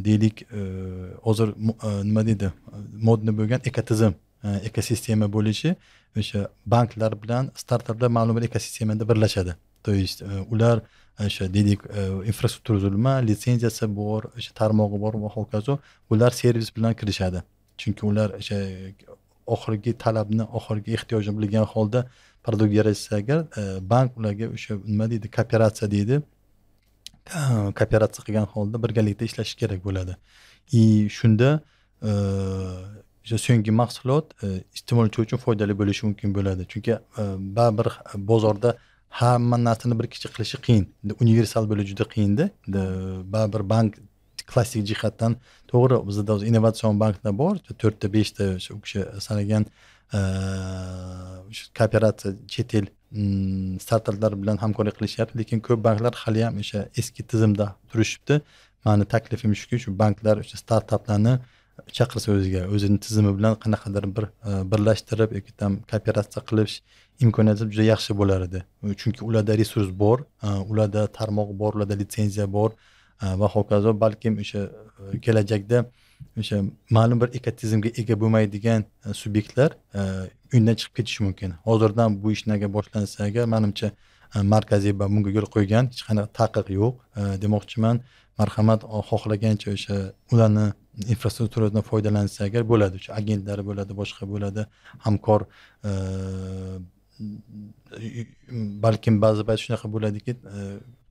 deylik, hozir nima deydi, modni bo'lgan ekotizim, ekosistema bo'lishi, o'sha banklar bilan startaplar ma'lum bir ekosistemada birlashadi. То есть ular o'sha deylik infrastruktura tuzilma, litsenziyasi bor, o'sha tarmog'i bor va hokazo, ular servis bilan kirishadi. Chunki ular o'sha oxirgi talabni, oxirgi ehtiyojni bilgan holda produkt yaratsa agar, bank ularga o'sha nima deydi, kooperatsiya deydi, kooperatsiya qilgan holda birgalikda ishlash kerak bo'ladi. И shunda o'sha so'nggi mahsulot iste'molchi uchun foydali bo'lishi mumkin bo'ladi. Chunki baribir bozorda hamma narsani bir kishi qilishi qiyin. Universal bo'lishi juda qiyinda. Baribir bank klassik jihatdan to'g'ri, bizda o'zi innovatsion banklar bor, 4ta 5ta o'sha u kishi sanagan o'sha kooperatsiya chet el startaplar bilan hamkorlik qilishyapti, lekin ko'p banklar hali ham o'sha eski tizimda turishibdi. Mani taklifim shuki, shu banklar o'sha startaplarni chaqirsa o'ziga, o'zini tizimi bilan qanaqadir bir birlashtirib yoki tam kooperatsiya qilish imkoniyati juda yaxshi bo'lar edi. Chunki ularda resurs bor, ularda tarmoq bor, ularda litsenziya bor va hokazo. Balkim o'sha kelajakda o'sha ma'lum bir ekotizmga ega bo'lmaydigan subyektlar undan chiqib ketishi mumkin. Hozirdan bu ishni agar boshlansa agar, manimcha Markaziy bank bunga yo'l qo'ygan, hech qanaqa taqiq yo'q. Demoqchiman, marhamat, xohlagancha o'sha ularni infrastrukturadan foydalansa agar bo'ladi, o'sha agentlari bo'ladi, boshqa bo'ladi, hamkor, balkim ba'zi payt shunaqa bo'ladiki,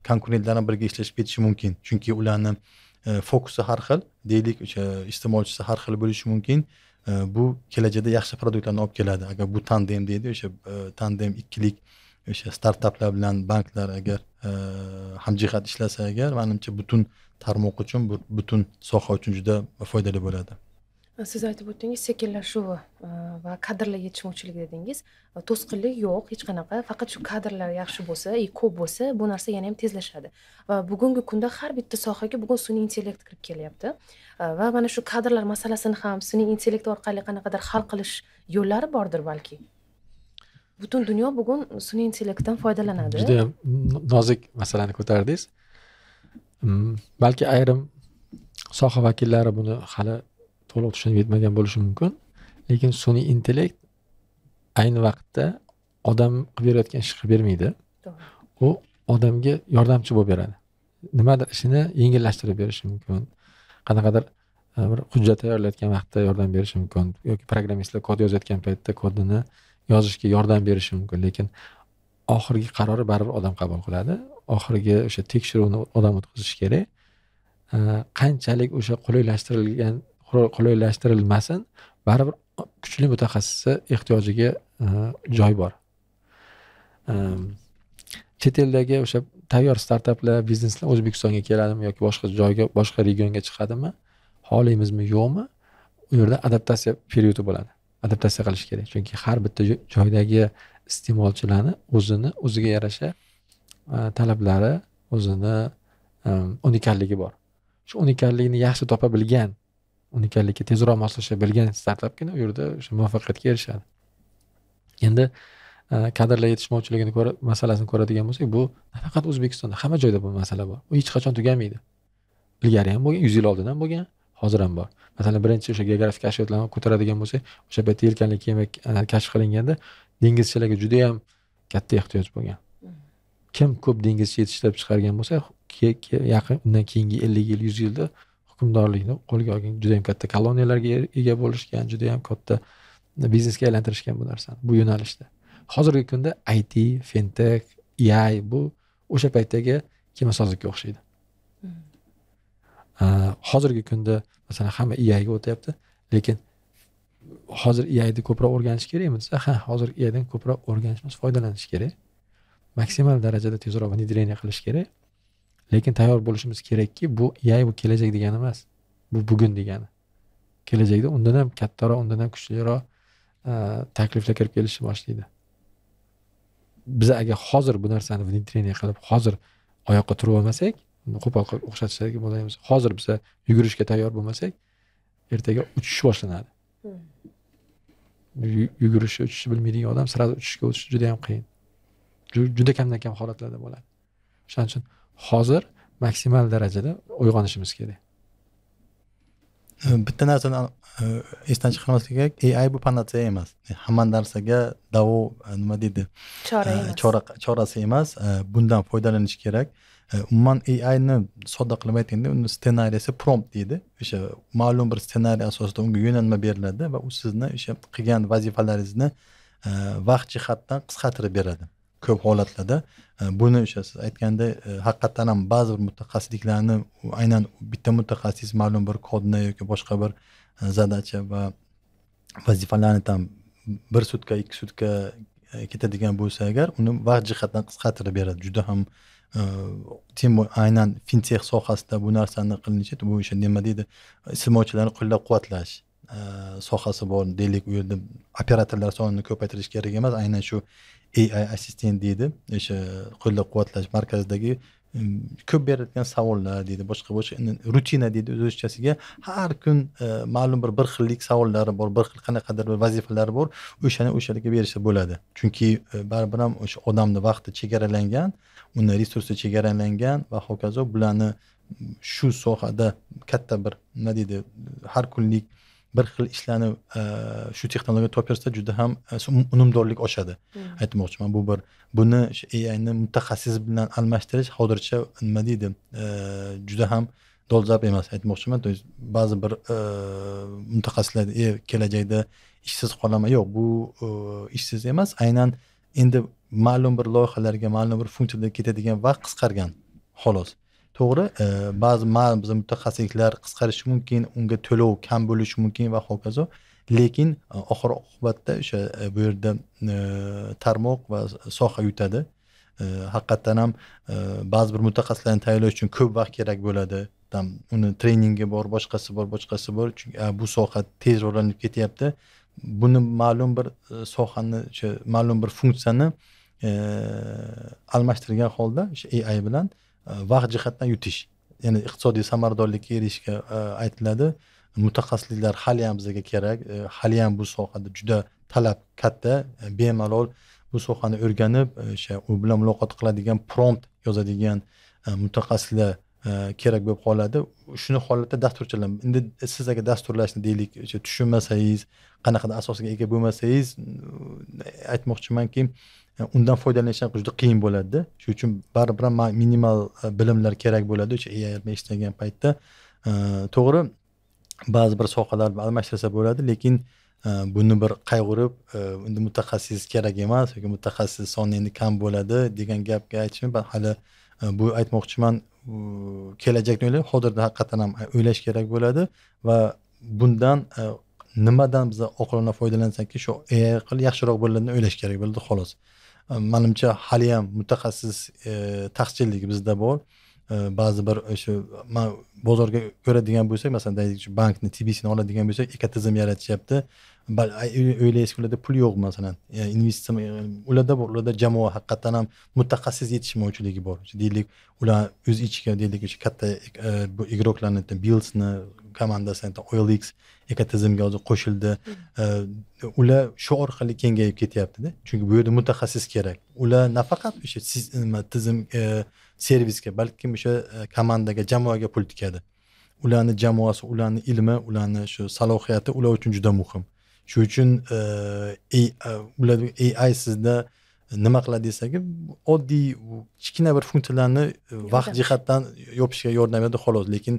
konkurentlar bilan birga ishlashib ketishi mumkin, chunki ularni fokusi har xil, deylik, o'sha iste'molchisi har xil bo'lishi mumkin. Bu kelajakda yaxshi produktlarni olib keladi. Agar bu tandem deydi, o'sha tandem ikkilik o'sha startaplar bilan banklar agar hamjihat ishlasa agar, manimcha butun tarmoq uchun, butun soha uchun juda foydali bo'ladi. Siz aytib o'tdingiz, sekinlashuvi va kadrlar yetishmovchiligi dedingiz. To'sqinlik yo'q hech qanaqa, faqat shu kadrlar yaxshi bo'lsa, ko'p bo'lsa, bu narsa yana ham tezlashadi. Va bugungi kunda har bitta sohaga bugun sun'iy intellekt kirib kelyapti. Va mana shu kadrlar masalasini ham sun'iy intellekt orqali qanaqadir hal qilish yo'llari bordir balki. Butun dunyo bugun sun'iy intellektdan foydalanadi. Juda ham nozik masalani ko'tardingiz. Balki ayrim soha vakillari buni hali to'liq tushunib yetmagan bo'lishi mumkin, lekin sun'iy intellekt ayni vaqtda odam qilib berayotgan ishni qilib bermaydi. U odamga yordamchi bo'lib beradi. Nimadir ishini yengillashtirib berishi mumkin. Qanaqadir bir hujjat tayyorlayotgan vaqtda yordam berishi mumkin yoki programmistlar kod yozayotgan paytda kodini yozishga yordam berishi mumkin, lekin oxirgi qarori baribir odam qabul qiladi. Oxirgi o'sha tekshiruvni odam o'tkazishi kerak. Qanchalik o'sha qulaylashtirilmasin, baribir kuchli mutaxassisni ehtiyojiga joy bor. Chet eldagi o'sha tayyor startaplar, bizneslar O'zbekistonga keladimi yoki boshqa joyga, boshqa regionga chiqadimi, xohlaymizmi yo'qmi, u yerda adaptatsiya periodi bo'ladi. Adaptatsiya qilish kerak, chunki har bitta joydagi iste'molchilarni o'zini o'ziga yarasha talablari, o'zini unikalligi bor. Shu unikallikni yaxshi topa bilgan, unikallikka tezroq moslasha bilgan startapgina u yerda o'sha muvaffaqiyatga erishadi. Endi kadrlar yetishmovchiligini masalasini ko'radigan bo'lsak, bu nafaqat O'zbekistonda, hamma joyda bu masala bor. U hech qachon tugamaydi. Ilgari ham bo'lgan, 100 yil oldin ham bo'lgan, hozir ham bor. Masalan, birinchi o'sha geografik kashfiyotlarni ko'taradigan bo'lsak, o'sha paytda yelkanli kema kashf qilinganda dengizchilarga juda ham katta ehtiyoj bo'lgan. Kim ko'p dengizchi yetishtirib chiqargan bo'lsa, yaqin undan keyingi 50 yil, 100 yilda hukmdorlikni qo'lga olgan, juda ham katta koloniyalarga ega bo'lishgan, juda ham katta biznesga aylantirishgan bu narsani, bu yo'nalishda. Hozirgi kunda IT, fintech, AI bu o'sha paytdagi kemasozlikka o'xshaydi. Hozirgi kunda masalan hamma AI ga o'tyapti, lekin hozir AI ni ko'proq o'rganish kerakmi desa, ha, hozir AI dan ko'proq o'rganish emas, foydalanish kerak. Maksimal darajada tezroq внедрение qilish kerak. Lekin tayyor bo'lishimiz kerakki, bu AI bu kelajak degani emas, bu bugun degani. Kelajakda undan ham kattaroq, undan ham kuchliroq takliflar kirib kelishni boshlaydi. Biz agar hozir bu narsani внедрение qilib, hozir oyoqqa turib olmasak, qo'pol qilib o'xshatishga bo'lamiz. Hozir biz yugurishga tayyor bo'lmasak, ertaga uchish boshlanadi. Yugurishni, uchishni bilmaydigan odam sразу uchishga o'tish juda ham qiyin. Juda kamdan kam holatlarda bo'ladi. O'shaning uchun hozir maksimal darajada uyg'onishimiz kerak. Bitta narsani esdan chiqarmaslik kerak. AI bu panatseya emas. Hamma narsaga davo nima deydi? Chora emas. Chorasi emas. Bundan foydalanish kerak. Umuman AIni sodda qilib aytganda, uni ssenariysi prompt deydi. O'sha ma'lum bir ssenariy asosida unga yo'nalma beriladi va u sizni o'sha qilgan vazifalaringizni vaqt jihatdan qisqartirib beradi. Ko'p holatlarda buni o'sha siz aytganda haqiqatdan ham ba'zi bir mutaxassisliklarni aynan bitta mutaxassis ma'lum bir kodni yoki boshqa bir zadacha va vazifalarni tam 1 sutka, 2 sutka ketadigan bo'lsa agar, uni vaqt jihatdan qisqartirib beradi. Juda ham aynan fintech sohasida bu narsani qilinishi, bu o'sha nima deydi, iste'molchilarni qo'llab-quvvatlash sohasi bor. Deylik, u yerda operatorlar sonini ko'paytirish kerak emas, aynan shu AI assistent deydi, o'sha qo'llab-quvvatlash markazidagi ko'p berilgan savollar deydi, boshqa rutina deydi o'zchasiga, har kun ma'lum bir xillik savollari bor, bir xil qanaqadir bir vazifalari bor, o'shani o'shalarga berishsa bo'ladi. Chunki baribir ham o'sha odamning vaqti chegaralangan, uni resursi chegaralangan va hokazo. Bularni shu sohada katta bir nima deydi, har kunlik bir xil ishlarni shu texnologiya topshirsa juda ham unumdorlik oshadi. Aytmoqchiman, bu bir buni AIni mutaxassis bilan almashtirish hozircha nima deydi, juda ham dolzarb emas aytmoqchiman. To есть ba'zi bir mutaxassislar kelajakda ishsiz qolaman, yo'q, bu ishsiz emas, aynan endi ma'lum bir loyihalarga, ma'lum bir funksiyalarga ketadigan vaqt qisqargan xolos. To'g'ri, ba'zi ma'lum mutaxassisliklar qisqarishi mumkin, unga to'lov kam bo'lishi mumkin va hokazo, lekin oxir oqibatda o'sha bu yerda tarmoq va soha yutadi. Haqiqatdan ham ba'zi bir mutaxassislarni tayyorlash uchun ko'p vaqt kerak bo'ladi. Tam uni treningi bor, boshqasi bor, boshqasi bor. Chunki bu soha tez rivojlanib ketyapti. Buni ma'lum bir sohani, o'sha ma'lum bir funksiyani almashtirgan holda o'sha AI bilan vaqt jihatdan yutish, ya'ni iqtisodiy samaradorlikka erishishga aytiladi. Mutaxassisliklar hali ham bizga kerak, hali ham bu sohada juda talab katta. Bemalol bu sohani o'rganib, o'sha u bilan muloqot qiladigan, prompt yozadigan mutaxassislar kerak bo'lib qoladi. Shuni holatda dasturchilar, endi siz agar dasturlashni deylik, o'sha tushunmasangiz, qanaqadir asosga ega bo'lmasangiz, aytmoqchimanki, undan foydalanish ham juda qiyin bo'ladi. Shuning uchun baribir ham minimal bilimlar kerak bo'ladi o'sha AI bilan ishlagan paytda. To'g'ri, ba'zi bir sohalar almashtirsa bo'ladi, lekin buni bir qayg'urib, endi mutaxassis kerak emas yoki mutaxassis soni endi kam bo'ladi degan gapga aytishim hali bu aytmoqchiman, kelajakni o'ylab, hozirda haqiqatan ham o'ylash kerak bo'ladi va bundan nimadan biz oqilona foydalansakki shu AI orqali yaxshiroq bo'ladigan o'ylash kerak bo'ladi xolos. Manimcha hali ham mutaxassis taqchilligi bizda bor. Ba'zi bir o'sha bozorga ko'radigan bo'lsak, masalan, deylik, shu bankni TBCni oladigan bo'lsak, ekotizim yaratishyapti. O'ylaysiz, ularda pul yo'q masalan. Investitsiya ularda bor, ularda jamoa haqiqatan ham mutaxassis yetishmovchiligi bor. Deylik, ular o'z ichiga deylik o'sha katta bu игрок larni, Billsni komandasi, OLX ekotizimga hozir qo'shildi. Ular shu orqali kengayib ketyapti-da. Chunki bu yerda mutaxassis kerak. Ular nafaqat o'sha tizim servisga, balkim o'sha komandaga, jamoaga pul tikadi. Ularni jamoasi, ularni ilmi, ularni shu salohiyati ular uchun juda muhim. Shu uchun ular AI sizda nima qiladi desak, oddiy kichkina bir funksiyalarni vaqt jihatdan yopishga yordam beradi xolos, lekin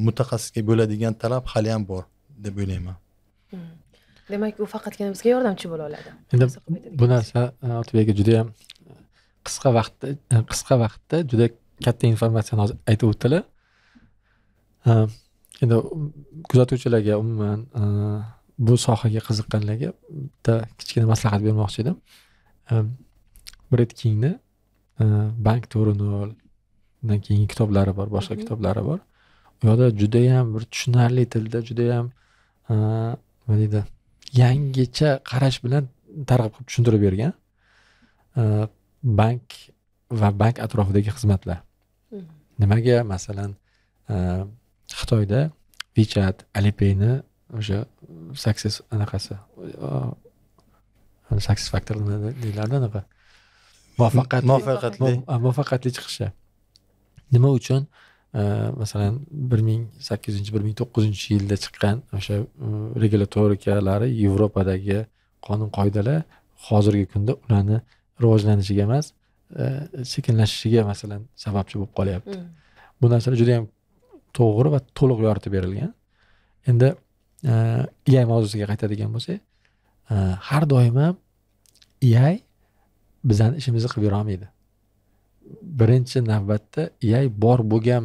mutaxassisga bo'ladigan talab hali ham bor deb o'ylayman. Demak, u faqatgina bizga yordamchi bo'la oladi. Endi bu narsa Otabek juda ham qisqa vaqtda juda katta informatsiyani hozir aytib o'tdilar. Endi kuzatuvchilarga, umuman bu sohaga qiziqqanlarga bitta kichkina maslahat bermoqchi edim. Bret Kingni Bank 4.0 undan keyingi kitoblari bor, boshqa kitoblari bor. U yoqda juda ham bir tushunarli tilda, juda ham nima deydi, yangicha qarash bilan targ'ib qilib tushuntirib bergan. Bank va bank atrofidagi xizmatlar. Nimaga masalan Xitoyda WeChat, Alipayni o'sha success anaqasi, success factor deyiladi, anaqa muvaffaqiyatli chiqishi. Nima uchun masalan 1800-1900 yilda chiqqan o'sha regulatorikalari, Yevropadagi qonun qoidalar hozirgi kunda ularni rivojlanishiga emas, sekinlashishiga masalan sababchi bo'lib qolyapti. Bu narsalar juda ham to'g'ri va to'liq yoritib berilgan. Endi AI mavzusiga qaytadigan bo'lsak, har doim ham AI bizning ishimizni qilib bera olmaydi. Birinchi navbatda AI bor bo'lgan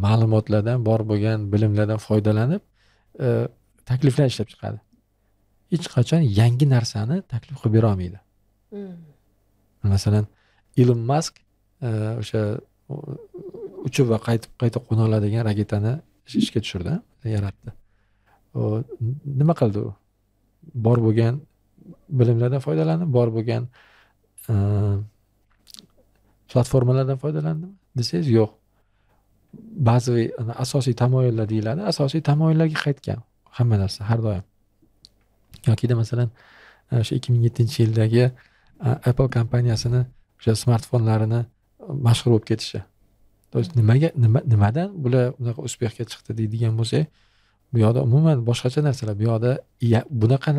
ma'lumotlardan, bor bo'lgan bilimlardan foydalanib takliflar ishlab chiqadi. Hech qachon yangi narsani taklif qilib bera olmaydi. Masalan, Elon Musk o'sha uchib va qaytib qayta qo'na oladigan raketani ishga tushirdi, yaratdi. U nima qildi u? Bor bo'lgan bilimlardan foydalanib, bor bo'lgan platformalardan foydalandimi desangiz, yo'q. Ba'zi asosiy tamoyillar deyiladi, asosiy tamoyillarga qaytgan hamma narsa har doim. Yokida masalan o'sha 2007-yildagi Apple kompaniyasini o'sha smartfonlarini mashhur bo'lib ketishi. To есть nimaga nimadan bular unaqa успех ga chiqdi deydigan bo'lsak, bu yoqda umuman boshqacha narsalar. Bu yoqda bunaqa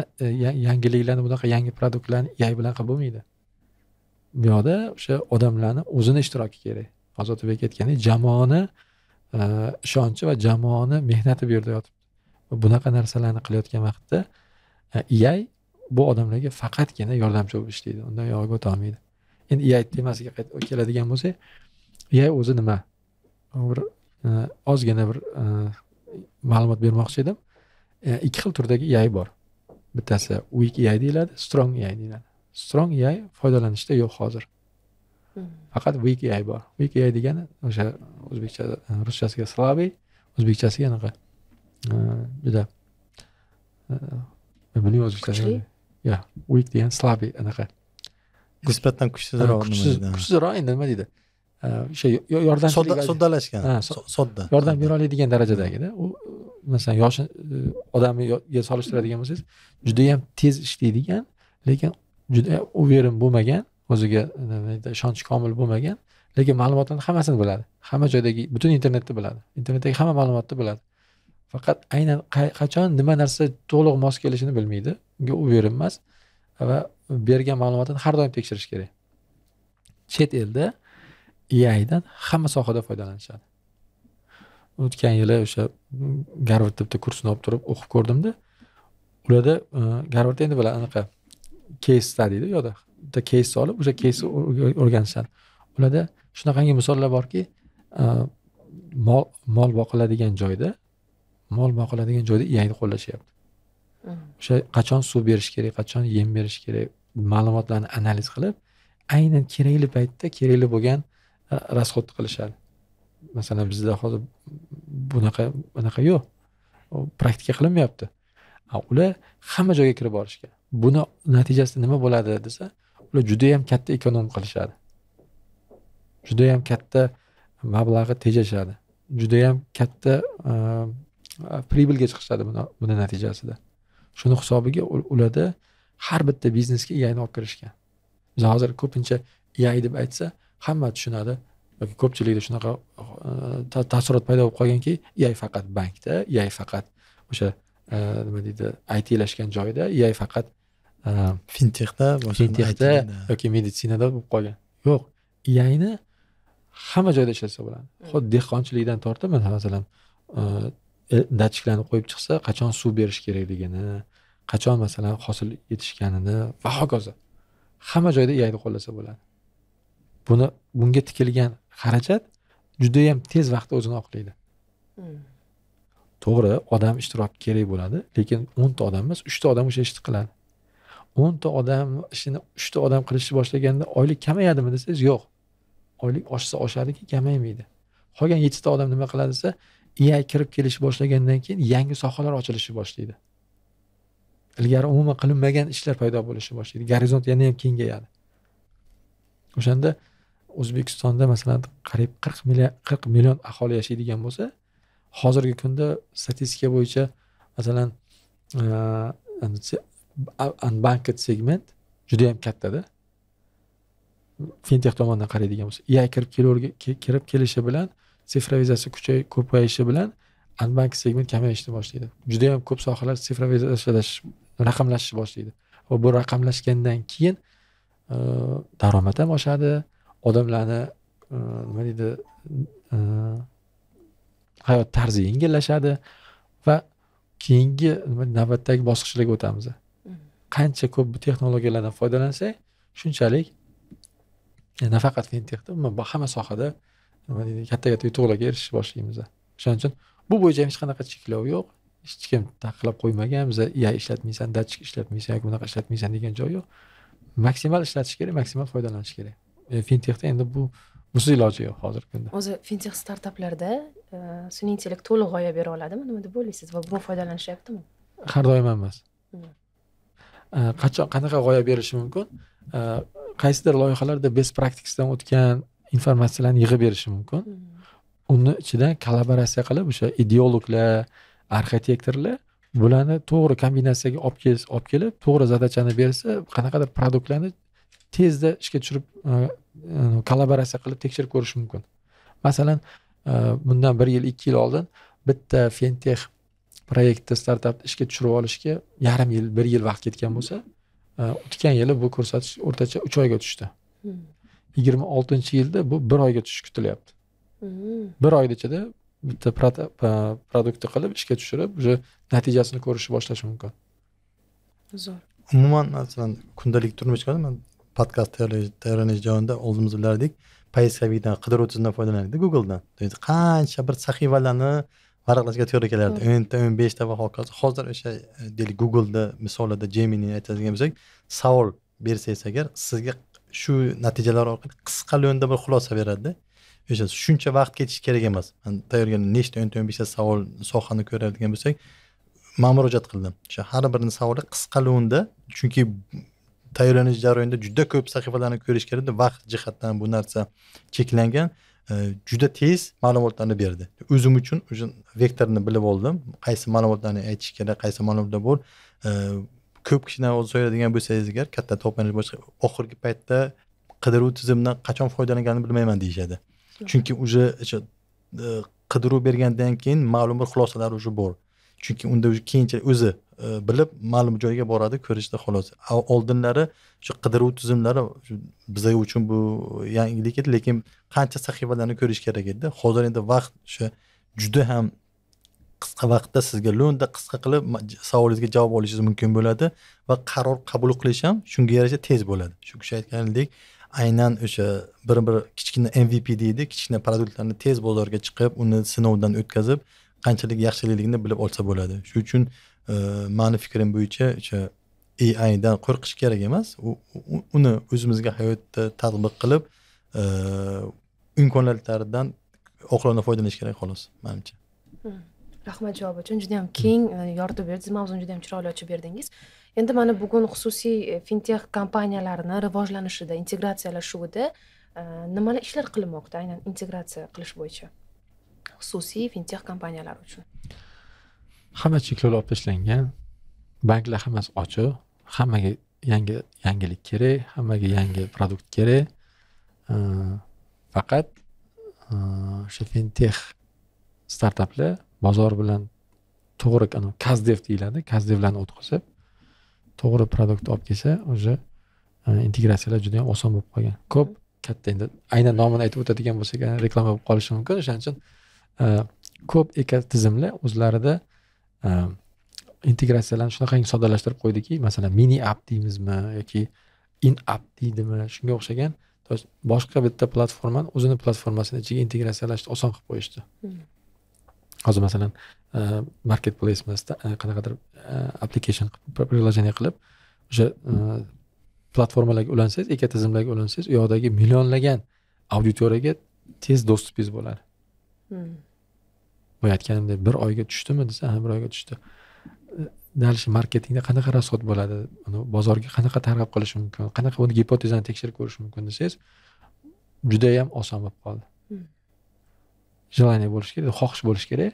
yangiliklarni, bunaqa yangi продукт larni AI bilan qilib bo'lmaydi. Bu yoqda o'sha odamlarni o'zini ishtiroki kerak. Ozotabek aytgandek, jamoani ishonchi va jamoani mehnati bu yerda yotibdi. Bunaqa narsalarni qilayotgan vaqtda AI bu odamlarga faqatgina yordamchi bo'lib ishlaydi, undan yog'iga o'ta olmaydi. Endi AI temasiga qaytib keladigan bo'lsak, AI o'zi nima? Bir ozgina bir ma'lumot bermoqchi edim. Ikki xil turdagi AI bor. Bittasi weak AI deyiladi, strong AI deyiladi. Strong AI foydalanishda yo'q hozir. Faqat weak AI bor. Weak AI degani o'sha o'zbekcha, ruschasiga слабый, o'zbekchasiga anaqa juda bilmayman o'zbekchasi. Ya, weak degan слабый anaqa. Nisbatan kuchsizroq nima deydi? Kuchsizroq endi nima deydi? O'sha yordamchilik, soddalashgan, sodda. Yordam bera oladigan darajadagida. U masalan yosh odamga solishtiradigan bo'lsangiz, juda ham tez ishlaydigan, lekin juda уверен bo'lmagan, o'ziga ishonchi komil bo'lmagan, Lekin ma'lumotlarni hammasini biladi. Hamma joydagi, butun internetni biladi. Internetdagi hamma ma'lumotni biladi. Faqat aynan qachon nima narsa to'liq mos kelishini bilmaydi. Unga u berilmas va bergan ma'lumotini har doim tekshirish kerak. Chet elda AIdan hamma sohada foydalanishadi. O'tgan yili o'sha Garvardda bitta kursini olib turib o'qib ko'rdimda. Ularda Garvard endi biladi, anaqa case study u yoqda. Bitta case olib, o'sha case o'rganishadi. Ularda shunaqangi misollar borki, mol boqiladigan joyda AIni qo'llashyapti. O'sha qachon suv berish kerak, qachon yem berish kerak, ma'lumotlarni analiz qilib, aynan kerakli paytda kerakli bo'lgan расход qilishadi. Masalan, bizda hozir bunaqa yo'q. Praktika qilinmayapti. Ular hamma joyga kirib borishgan. Buni natijasida nima bo'ladi desa, ular juda ham katta ekonom qilishadi. Juda ham katta mablag'i tejashadi. Juda ham katta прибыльga chiqishadi buni natijasida. Shuni hisobiga ularda har bitta biznesga AIni olib kirishgan. Biz hozir ko'pincha AI deb aytsa, hamma tushunadi yoki ko'pchilikda shunaqa taassurot paydo bo'lib qolganki, AI faqat bankda, AI faqat o'sha nima deydi, IT-lashgan joyda, AI faqat fintechda, yoki meditsinada bo'lib qolgan. Yo'q, AIni hamma joyda ishlatsa bo'ladi. Xuddi dehqonchilikdan tortib, masalan, datchiklarni qo'yib chiqsa, qachon suv berish kerakligini, qachon masalan hosil yetishganini va hokazo. Hamma joyda AIni qo'llasa bo'ladi. Bunga tikilgan xarajat juda ham tez vaqtda o'zini oqlaydi. To'g'ri, odam ishtiroki kerak bo'ladi, lekin 10 ta odam emas, 3 ta odam o'sha ishni qiladi. 10 ta odam ishini 3 ta odam qilishni boshlaganda oylik kamayadimi desangiz, yo'q. Oylik oshsa oshadiki, kamaymaydi. Qolgan 7 ta odam nima qiladi desa, AI kirib kelishi boshlagandan keyin yangi sohalar ochilishi boshlaydi. Ilgari umuman qilinmagan ishlar paydo bo'lishi boshlaydi. Gorizont yana ham kengayadi. O'shanda O'zbekistonda masalan qariyb 40 million aholi yashaydigan bo'lsa, hozirgi kunda statistika bo'yicha masalan unbanked segment juda ham kattada. Fintech tomonidan qaraydigan bo'lsa, AI kirib kelishi bilan, sifrovizatsiya ko'payishi bilan unbanked segment kamayishni boshlaydi. Juda ham ko'p sohalar sifrovizatsiyalashish, raqamlashishni boshlaydi. Va bu raqamlashgandan keyin daromad ham oshadi, odamlarni nima deydi, hayot tarzi yengillashadi va keyingi navbatdagi bosqichlarga o'tamiz. Qancha ko'p bu texnologiyalardan foydalansak, shunchalik nafaqat fintechda, umuman hamma sohada nima deydi, katta-katta yutuqlarga erishishni boshlaymiz. O'shaning uchun bu bo'yicha hech qanaqa cheklov yo'q. Hech kim taqiqlab qo'ymagan, biz AI ishlatmaysan, datchik ishlatmaysan yoki bunaqa ishlatmaysan degan joy yo'q. Maksimal ishlatish kerak, maksimal foydalanish kerak. Fintechda endi busiz iloji yo'q hozirgi kunda. O'zi fintech startaplarda sun'iy intellekt to'liq g'oya bera oladimi? Nima deb o'ylaysiz va bu foydalanishyaptimi? Har doim emas. Qachon qanaqa g'oya berishi mumkin? Qaysidir loyihalarda best practicedan o'tgan informatsiyalarni yig'ib berishi mumkin. Uni ichidan kollaboratsiya qilib o'sha ideologlar, arxitektorlar bularni to'g'ri kombinatsiyaga olib kelib, to'g'ri zadachani bersa, qanaqadir produktlarni tezda ishga tushirib, kollaboratsiya qilib tekshirib ko'rish mumkin. Masalan, bundan 1 yil, 2 yil oldin bitta fintech proyektni, startapni ishga tushirib olishga yarim yil, 1 yil vaqt ketgan bo'lsa, o'tgan yili bu ko'rsatish o'rtacha 3 oyga tushdi. 26-yilda bu 1 oyga tushishi kutilyapti. 1 oy ichida bitta produktni qilib ishga tushirib, уже natijasini ko'rishni boshlash mumkin. Zo'r. Umuman, masalan, kundalik turmushda men podkast tayyorlanish jarayonida oldimiz bilardik, поисковикdan, qidiruv tizimidan foydalanardik, Google'dan. Qancha bir sahifalarni varaqlashga to'g'ri kelardi. 10 ta, 15 ta va hokazo. Hozir o'sha deylik Google'da misolida Gemini aytadigan bo'lsak, savol bersangiz agar sizga shu natijalar orqali qisqa lo'nda bir xulosa beradi. O'sha shuncha vaqt ketishi kerak emas. Men tayyorgan nechta 10 ta, 15 ta savol sohani ko'radigan bo'lsak, men murojaat qildim. O'sha har birini savoli qisqa lo'nda, chunki tayyorlanish jarayonida juda ko'p sahifalarni ko'rish kerak, vaqt jihatdan bu narsa cheklangan. Juda tez ma'lumotlarni berdi. O'zim uchun o'sha vektorni bilib oldim. Qaysi ma'lumotlarni aytish kerak, qaysi ma'lumotlar bor. Ko'p kishidan o'zi so'raydigan bo'lsangiz agar katta to'planish boshqa oxirgi paytda qidiruv tizimidan qachon foydalanganini bilmayman deyishadi. Chunki уже o'sha qidiruv bergandan keyin ma'lum bir xulosalar уже bor. Chunki unda уже keyinchalik o'zi bilib ma'lum joyga boradi, ko'rishda xolos. Oldinlari shu qidiruv tizimlari bizlar uchun bu yangilik edi, lekin qancha sahifalarni ko'rish kerak edi. Hozir endi vaqt o'sha juda ham qisqa vaqtda sizga lo'nda qisqa qilib savolingizga javob olishingiz mumkin bo'ladi va qaror qabul qilish ham shunga yarasha tez bo'ladi. Shu kishi aytganidek, aynan o'sha bir kichkina MVP deydi, kichkina produktlarni tez bozorga chiqib, uni sinovdan o'tkazib, qanchalik yaxshiligini bilib olsa bo'ladi. Shu uchun mani fikrim bo'yicha o'sha AI dan qo'rqish kerak emas, uni o'zimizga hayotda tatbiq qilib, imkoniyatlaridan oqilona foydalanish kerak xolos, menimcha. Rahmat javob uchun, juda ham keng yoritib berdingiz, mavzuni juda ham chiroyli ochib berdingiz. Endi mana bugun xususiy fintech kompaniyalarini rivojlanishida, integratsiyalashuvida nimalar ishlar qilinmoqda aynan integratsiya qilish bo'yicha xususiy fintech kompaniyalari uchun? Hamma cheklovlar olib tashlangan, banklar hammasi ochiq, hammaga yangi yangilik kerak, hammaga yangi produkt kerak. Faqat o'sha fintech startaplar bozor bilan to'g'ri custdev deyiladi, custdevlarni o'tkazib, to'g'ri produkt olib kelsa, уже integratsiyalar juda ham oson bo'lib qolgan. Ko'p katta, endi aynan nomini aytib o'tadigan bo'lsak, reklama bo'lib qolishi mumkin. O'shaning uchun ko'p ekotizimlar o'zlarida integratsiyalarni shunaqangi soddalashtirib qo'ydiki, masalan, mini app deymizmi yoki in app deydimi, shunga o'xshagan, то есть boshqa bitta platformani o'zini platformasini ichiga integratsiyalashni oson qilib qo'yishdi. Hozir masalan, marketplace qanaqadir application, приложение qilib, o'sha platformalarga ulansangiz, ekotizimlarga ulansangiz, u yoqdagi millionlagan auditoriyaga tez доступ ingiz bo'ladi. Boya aytganimdek, bir oyga tushdimi desa, ha, bir oyga tushdi. Дальше marketingda qanaqa расход bo'ladi, uni bozorga qanaqa targ'ib qilish mumkin, qanaqa uni gipotezani tekshirib ko'rish mumkin desangiz, judayam oson bo'lib qoldi. Желание bo'lishi kerak, xohish bo'lishi kerak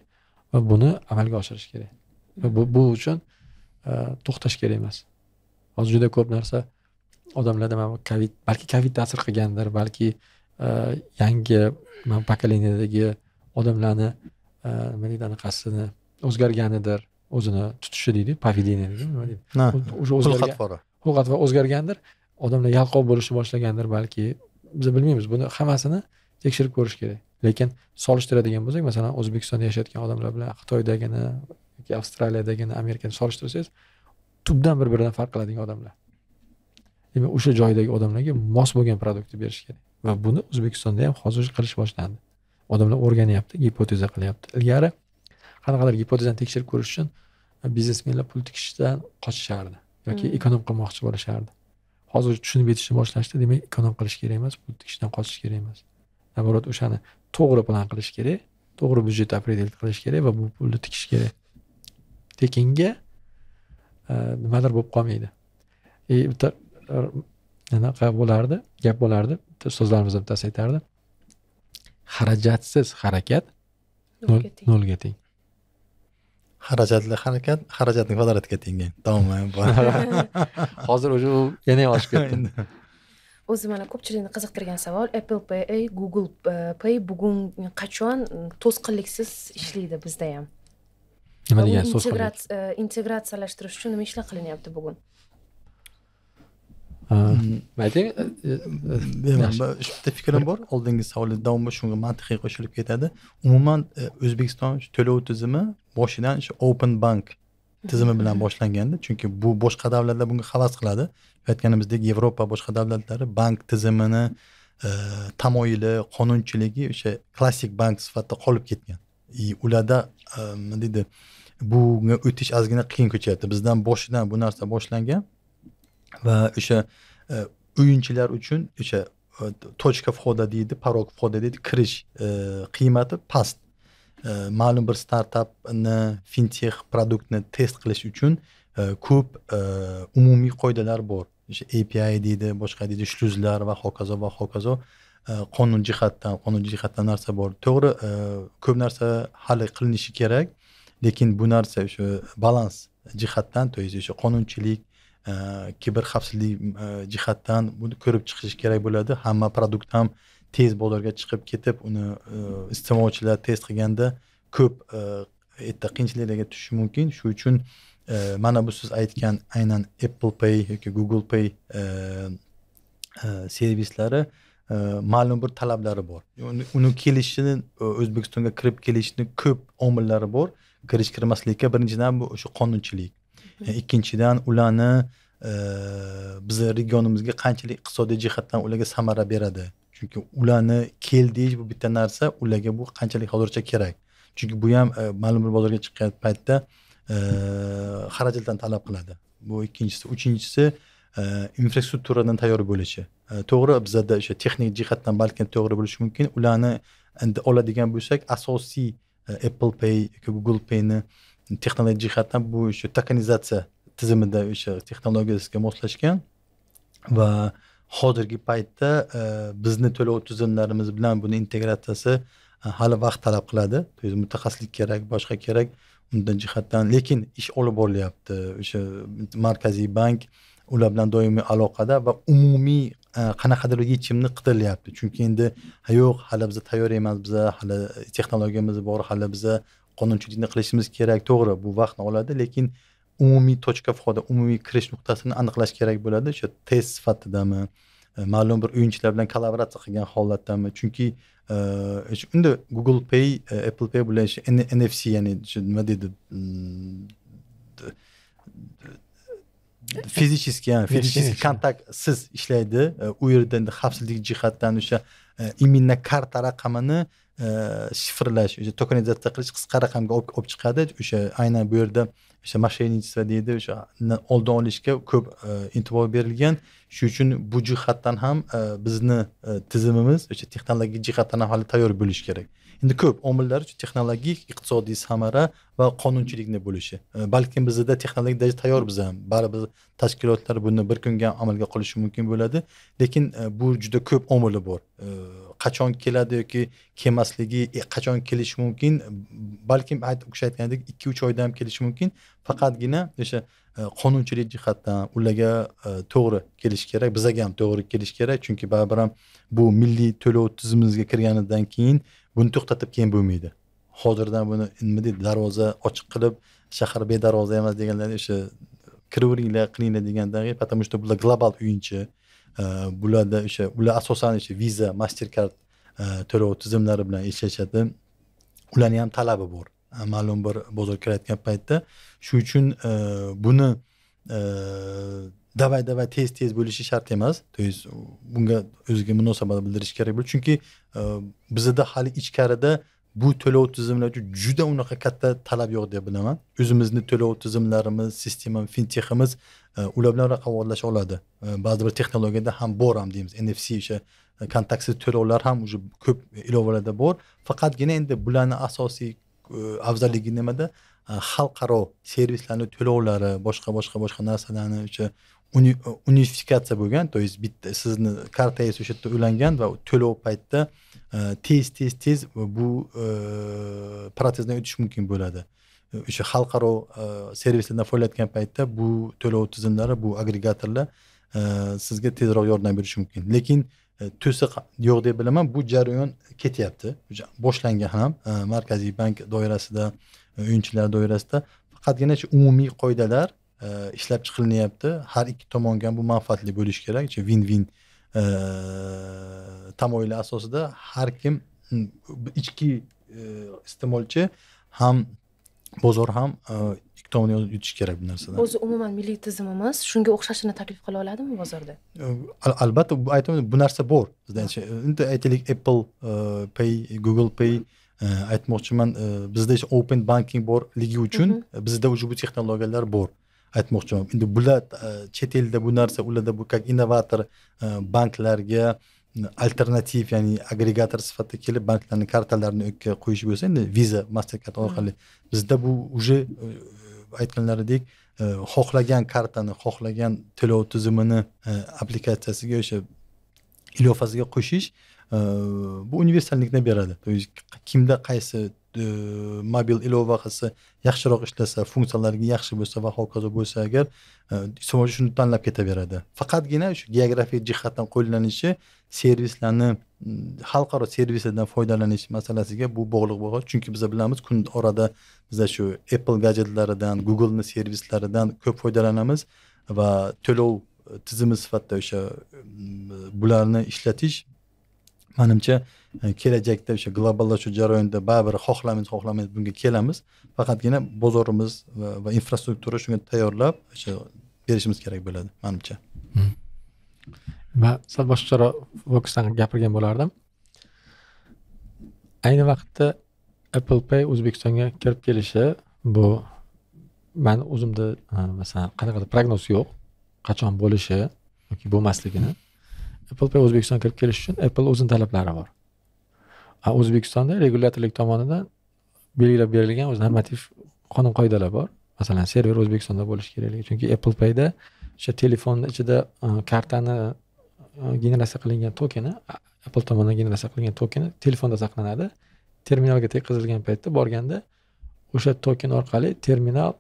va buni amalga oshirish kerak. Va bu uchun to'xtash kerak emas. Hozir juda ko'p narsa odamlarda mana bu Covid, balki Covid ta'sir qilgandir, balki yangi mana поколение dagi odamlarni nima deydi, anaqasini o'zgarganidir, o'zini tutishi deydi, поведение deydi, nima deydi? O'sha o'zgargan, xulq-atvori. Xulq-atvor o'zgargandir, odamlar yalqov bo'lishni boshlagandir balki, biz bilmaymiz, buni hammasini tekshirib ko'rish kerak. Lekin solishtiradigan bo'lsak, masalan, O'zbekistonda yashayotgan odamlar bilan Xitoydagini yoki Avstraliyadagini, Amerikani solishtirsangiz, tubdan bir-biridan farq qiladigan odamlar. Demak, o'sha joydagi odamlarga mos bo'lgan produktni berish kerak. Va buni O'zbekistonda ham hozir qilish boshlandi. Odamlar o'rganyapti, gipoteza qilyapti. Ilgari qanaqadir gipotezani tekshirib ko'rish uchun biznesmenlar pul tikishdan qochishardi yoki ekonom qilmoqchi bo'lishardi. Hozir tushunib yetishni boshlashdi, demak, ekonom qilish kerak emas, pul tikishdan qochish kerak emas. Наоборот, o'shani to'g'ri plan qilish kerak, to'g'ri byudjet определить qilish kerak va bu pulni tikish kerak. Tekinga nimadir bo'lib qolmaydi. Bitta anaqa bo'lardi, gap bo'lardi, bitta ustozlarimizdan bittasi aytardi. Xarajatsiz harakat nolga teng. Xarajatli harakat xarajatning kvadratiga teng. Davom bor. Hozir уже u yana ham oshib ketdi. O'zi mana ko'pchilikni qiziqtirgan savol, Apple Pay, Google Pay bugun qachon to'sqinliksiz ishlaydi bizda ham? Nima degani to'sqinlik? Integratsiyalashtirish uchun nima ishlar qilinyapti bugun? Ayting. Bitta fikrim bor. Oldingi savolga davom shunga mantiqiy qo'shilib ketadi. Umuman O'zbekiston to'lov tizimi boshidan shu Open Bank tizimi bilan boshlangandi. Chunki bu boshqa davlatlar bunga havas qiladi. Aytganimizdek, Yevropa boshqa davlatlari bank tizimini tamoyili, qonunchiligi o'sha klassik bank sifatida qolib ketgan. Ularda nima deydi, bunga o'tish ozgina qiyin kechyapti. Bizdan boshidan bu narsa boshlangan va o'sha o'yinchilar uchun o'sha точка входа deydi, порог входа deydi, kirish qiymati past. Ma'lum bir startapni, fintech produktni test qilish uchun ko'p umumiy qoidalar bor. O'sha API deydi, boshqa deydi, shluzlar va hokazo va hokazo, qonun jihatdan narsa bor. To'g'ri, ko'p narsa hali qilinishi kerak, lekin bu narsa o'sha balans jihatdan, to есть o'sha qonunchilik, Kiber xavfsizlik jihatdan buni ko'rib chiqish kerak bo'ladi. Hamma продукт ham tez bozorga chiqib ketib, uni iste'molchilar test qilganda ko'p erta qiyinchiliklarga tushishi mumkin. Shu uchun mana bu siz aytgan aynan Apple Pay yoki Google Pay servislari ma'lum bir talablari bor. Uni kelishini, O'zbekistonga kirib kelishini ko'p omillari bor. Kirish kirmaslikka birinchidan bu o'sha qonunchilik. Ikkinchidan ularni bizni regionimizga qanchalik iqtisodiy jihatdan ularga samara beradi. Chunki ularni kel deyish bu bitta narsa, ularga bu qanchalik hozircha kerak. Chunki bu ham ma'lum bir bozorga chiqqan paytda xarajatdan talab qiladi. Bu ikkinchisi. Uchinchisi infrastrukturadan tayyor bo'lishi. To'g'ri, bizada o'sha texnik jihatdan balkim to'g'ri bo'lishi mumkin. Ularni endi oladigan bo'lsak, asosiy Apple Pay yoki Google Payni texnologik jihatdan bu o'sha tokenizatsiya tizimida o'sha texnologiyasiga moslashgan va hozirgi paytda bizni to'lov tizimlarimiz bilan buni integratsiyasi hali vaqt talab qiladi. To есть mutaxassislik kerak, boshqa kerak undan jihatdan, lekin ish olib borilyapti. O'sha Markaziy bank ular bilan doimiy aloqada va umumiy qanaqadir yechimni qidirilyapti. Chunki endi yo'q, hali biz tayyor emas, biza hali texnologiyamiz bor, hali biza qonunchilikni qilishimiz kerak. To'g'ri, bu vaqtni oladi, lekin umumiy точка входа, umumiy kirish nuqtasini aniqlash kerak bo'ladi. O'sha test sifatidami, ma'lum bir o'yinchilar bilan kollaboratsiya qilgan holatdami? Chunki unda Google Pay, Apple Pay bilan NFC, ya'ni nima deydi, fizический, ya'ni fizический kontaktsiz ishlaydi. U yerda endi xavfsizlik jihatdan o'sha именно karta raqamini shifrlash, o'sha tokenizatsiya qilish qisqa raqamga olib chiqadi. O'sha aynan bu yerda o'sha mошенничество deydi, o'sha oldini olishga ko'p e'tibor berilgan. Shu uchun bu jihatdan ham bizni tizimimiz o'sha texnologik jihatdan ham hali tayyor bo'lishi kerak. Endi ko'p omillar shu texnologik, iqtisodiy samara va qonunchilikni bo'lishi. Balkim bizda texnologik darajada tayyor biz ham. Baribir tashkilotlar buni bir kunga amalga qilishi mumkin bo'ladi, lekin bu juda ko'p omili bor. Qachon keladi yoki kelmasligi, qachon kelishi mumkin, balkim u kishi aytgandek 2-3 oyda ham kelishi mumkin. Faqatgina o'sha qonunchilik jihatdan ularga to'g'ri kelish kerak, bizaga ham to'g'ri kelish kerak, chunki baribir ham bu milliy to'lov tizimimizga kirganidan keyin buni to'xtatib keyin bo'lmaydi. Hozirdan buni nima deydi, darvoza ochiq qilib, shahar bedarvoza emas deganlar, o'sha kiraveringlar, qilinglar degandan, потому что bular global o'yinchi. Bularda o'sha ular asosan o'sha Visa, Mastercard to'lov tizimlari bilan ishlashadi. Ularning ham talabi bor. Ma'lum bir bozorga kirayotgan paytda. Shu uchun buni davay tez bo'lishi shart emas. To есть bunga o'ziga munosabat bildirish kerak bo'ladi. Chunki bizda hali ichkarida bu to'lov tizimlari uchun juda unaqa katta talab yo'q deb bilaman. O'zimizni to'lov tizimlarimiz, sistema, fintechimiz ular bilan raqobatlasha oladi. Ba'zi bir texnologiyada ham bor ham deymiz. NFC o'sha kontaktsiz to'lovlar ham уже ko'p ilovalarda bor. Faqatgina endi bularning asosiy afzalligi nimada? Xalqaro servislarning to'lovlari, boshqa narsalarni o'sha unifikatsiya bo'lgan, to есть bitta sizni kartangiz o'sha yerda ulangan va to'lov paytida tez bu protsessdan o'tish mumkin bo'ladi. O'sha xalqaro servislardan foydalangan paytda bu to'lov tizimlari, bu agregatorlar sizga tezroq yordam berishi mumkin. Lekin to'siq yo'q deb bilaman, bu jarayon ketyapti. Boshlangan ham Markaziy bank doirasida, o'yinchilar doirasida faqatgina shu umumiy qoidalar ishlab chiqilinyapti. Har ikki tomonga ham bu manfaatli bo'lishi kerak. Win-win tamoyili asosida har kim, ichki iste'molchi ham, bozor ham ikki tomonni yutish kerak bu narsadan. O'zi umuman milliy tizimimiz shunga o'xshashini taklif qila oladimi bozorda? Albatta, bu aytaman, bu narsa bor. Bizda endi aytaylik Apple Pay, Google Pay aytmoqchiman, bizda open banking borligi uchun bizda уже bu texnologiyalar bor. Aytmoqchiman. Endi bular chet elda bu narsa, ularda bu как innovator banklarga alternativ, ya'ni agregator sifatida kelib banklarning kartalarini o'kka qo'yish bo'lsa, endi Visa, Mastercard orqali bizda bu уже aytganlaridek xohlagan kartani, xohlagan to'lov tizimini applikatsiyasiga, o'sha ilovasiga qo'shish bu universallikni beradi. To есть kimda qaysi mobil ilova qilsa, yaxshiroq ishlasa, funksiyalari yaxshi bo'lsa va hokazo bo'lsa agar, iste'molchi shuni tanlab ketaveradi. Faqatgina shu geografik jihatdan qo'llanishi, servislarni, xalqaro servislardan foydalanish masalasiga bu bog'liq bo'ladi. Chunki biz bilamiz, kun orada biza shu Apple gadjetlaridan, Google'ni servislaridan ko'p foydalanamiz va to'lov tizimi sifatida o'sha bularni ishlatish manimcha kelajakda o'sha globallashuv jarayonida baribir xohlamiz, xohlamaymiz bunga kelamiz. Faqatgina bozorimiz va infrastruktura shunga tayyorlab o'sha berishimiz kerak bo'ladi manimcha. Man sal boshqacharoq fokusdan gapirgan bo'lardim. Ayni vaqtda Apple Pay O'zbekistonga kirib kelishi, bu mani o'zimda masalan qanaqadir prognoz yo'q, qachon bo'lishi yoki bo'lmasligini. Apple Pay O'zbekistonga kirib kelishi uchun Apple o'zini talablari bor. O'zbekistonda regulyatorlik tomonidan belgilab berilgan o'z normativ qonun qoidalar bor. Masalan, server O'zbekistonda bo'lishi kerakligi. Chunki Apple Payda o'sha telefonni ichida kartani generatsiya qilingan tokeni, Apple tomonidan generatsiya qilingan tokeni telefonda saqlanadi. Terminalga tekkizilgan paytda borganda o'sha token orqali terminal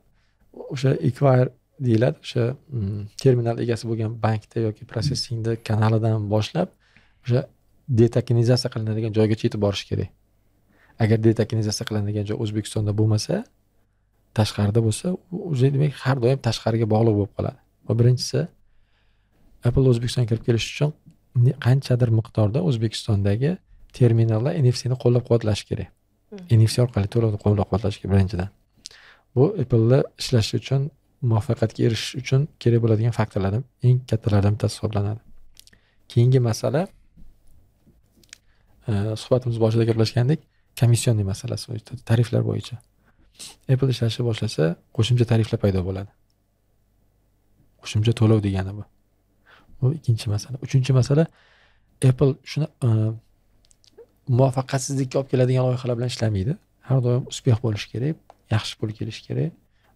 o'sha acquire deyiladi, o'sha terminal egasi bo'lgan bankda yoki processingda kanalidan boshlab o'sha detokenizatsiya qilinadigan joygacha yetib borishi kerak. Agar detokenizatsiya qilinadigan joy O'zbekistonda bo'lmasa, tashqarida bo'lsa, o'zi demak har doim tashqariga bog'liq bo'lib qoladi. Va birinchisi, Apple O'zbekistonga kirib kelish uchun qanchadir miqdorda O'zbekistondagi terminallar NFC ni qo'llab-quvvatlashi kerak. NFC orqali to'lovni qo'llab-quvvatlashi kerak birinchidan. Bu Apple'da ishlashi uchun, muvaffaqiyatga erishish uchun kerak bo'ladigan faktorlardan eng kattalaridan bittasi hisoblanadi. Keyingi masala, suhbatimiz boshida gaplashgandik, komissionni masalasi bo'yicha, tariflar bo'yicha. Apple ishlashni boshlasa, qo'shimcha tariflar paydo bo'ladi. Qo'shimcha to'lov degani bu. Bu ikkinchi masala. Uchinchi masala, Apple shuni muvaffaqiyatsizlikka olib keladigan loyihalar bilan ishlamaydi. Har doim успех bo'lishi kerak, yaxshi pul kelishi kerak.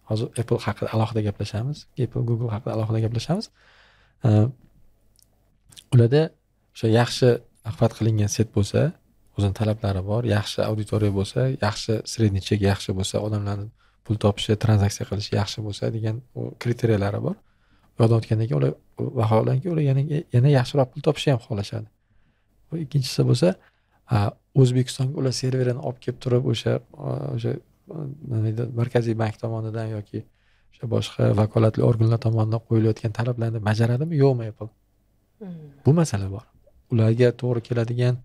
Hozir Apple haqida alohida gaplashamiz. Apple, Google haqida alohida gaplashamiz. Ularda o'sha yaxshi охват qilingan сеть bo'lsa, o'zini talablari bor, yaxshi auditoriya bo'lsa, yaxshi средний чек yaxshi bo'lsa, odamlarni pul topishi, tranzaksiya qilishi yaxshi bo'lsa degan kriteriyalari bor. U yoqdan o'tgandan keyin ular vaholanki ular yana yaxshiroq pul topishni ham xohlashadi. Bu ikkinchisi bo'lsa, O'zbekistonga ular serverini olib kelib turib o'sha markaziy bank tomonidan yoki o'sha boshqa vakolatli organlar tomonidan qo'yilayotgan talablarni bajaradimi, yo'qmi Apple? Bu masala bor. Ularga to'g'ri keladigan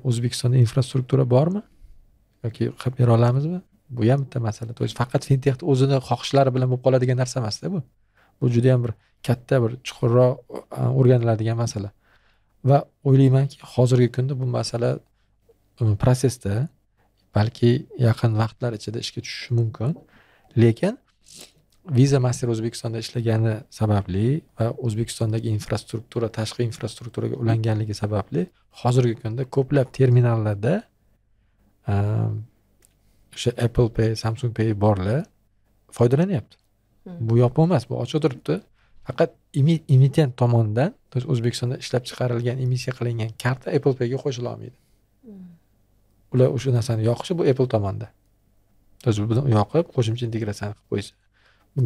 O'zbekistonda infrastruktura bormi yoki qilib bera olamizmi? Bu ham bitta masala. To есть faqat fintechni o'zini xohishlari bilan bo'lib qoladigan narsa emasda bu. Bu juda ham bir katta, bir chuqurroq o'rganiladigan masala. Va o'ylaymanki, hozirgi kunda bu masala prosesda, balki yaqin vaqtlar ichida ishga tushishi mumkin. Lekin Visa, Master O'zbekistonda ishlagani sababli va O'zbekistondagi infrastruktura tashqi infrastrukturaga ulanganligi sababli hozirgi kunda ko'plab terminallarda o'sha Apple Pay, Samsung Pay borlar foydalanyapti. Bu yopiq emas, bu ochiq turibdi. Faqat emitent tomonidan, то есть O'zbekistonda ishlab chiqarilgan, emissiya qilingan karta Apple Payga qo'shila olmaydi. Ular o'sha narsani yoqishi bu Apple tomonda. То есть buni yoqib, qo'shimcha integratsiyani qilib qo'ysa,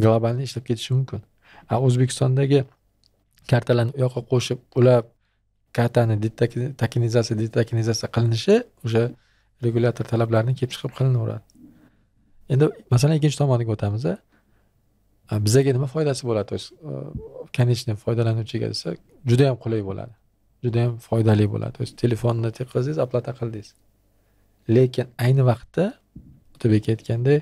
глобальный ishlab ketishi mumkin. O'zbekistondagi kartalarni u yoqqa qo'shib, ular kartani tokenizatsiya, detokenizatsiya qilinishi o'sha regulyator talablaridan kelib chiqib qilinaveradi. Endi masalan ikkinchi tomoniga o'tamiz. Bizaga nima foydasi bo'ladi? То есть конечный foydalanuvchiga desa, juda ham qulay bo'ladi. Juda ham foydali bo'ladi. То есть telefonni tekkizsangiz, оплата qildingiz. Lekin ayni vaqtda Otabek aytgandek,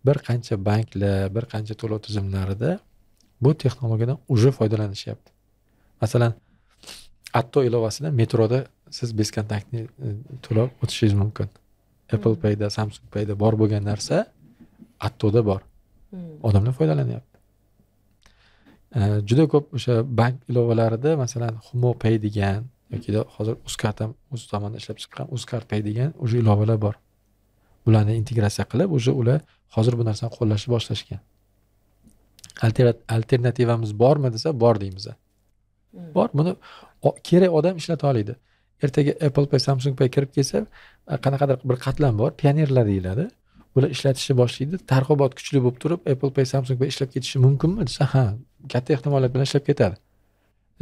bir qancha banklar, bir qancha to'lov tizimlarida bu texnologiyadan уже foydalanishyapti. Masalan, Atto ilovasida metroda siz бесконтактный to'lab o'tishingiz mumkin. Apple Payda, Samsung Payda bor bo'lgan narsa Attoda bor. Odamlar foydalanyapti. Juda ko'p o'sha bank ilovalarida, masalan, Humo Pay degan yoki hozir Uzcard ham o'z tomonidan ishlab chiqqan Uzcard Pay degan уже ilovalar bor. Bularni integratsiya qilib, уже ular hozir bu narsani qo'llashni boshlashgan. Alternativamiz bormi desa, bor deymiz. Bor, buni kerak odam ishlata oladi. Ertaga Apple Pay, Samsung Pay kirib kelsa, qanaqadir bir qatlam bor, pionerlar deyiladi. Bular ishlatishni boshlaydi. Targ'ibot kuchli bo'lib turib, Apple Pay, Samsung Pay ishlab ketishi mumkinmi desa, ha, katta ehtimoliyat bilan ishlab ketadi.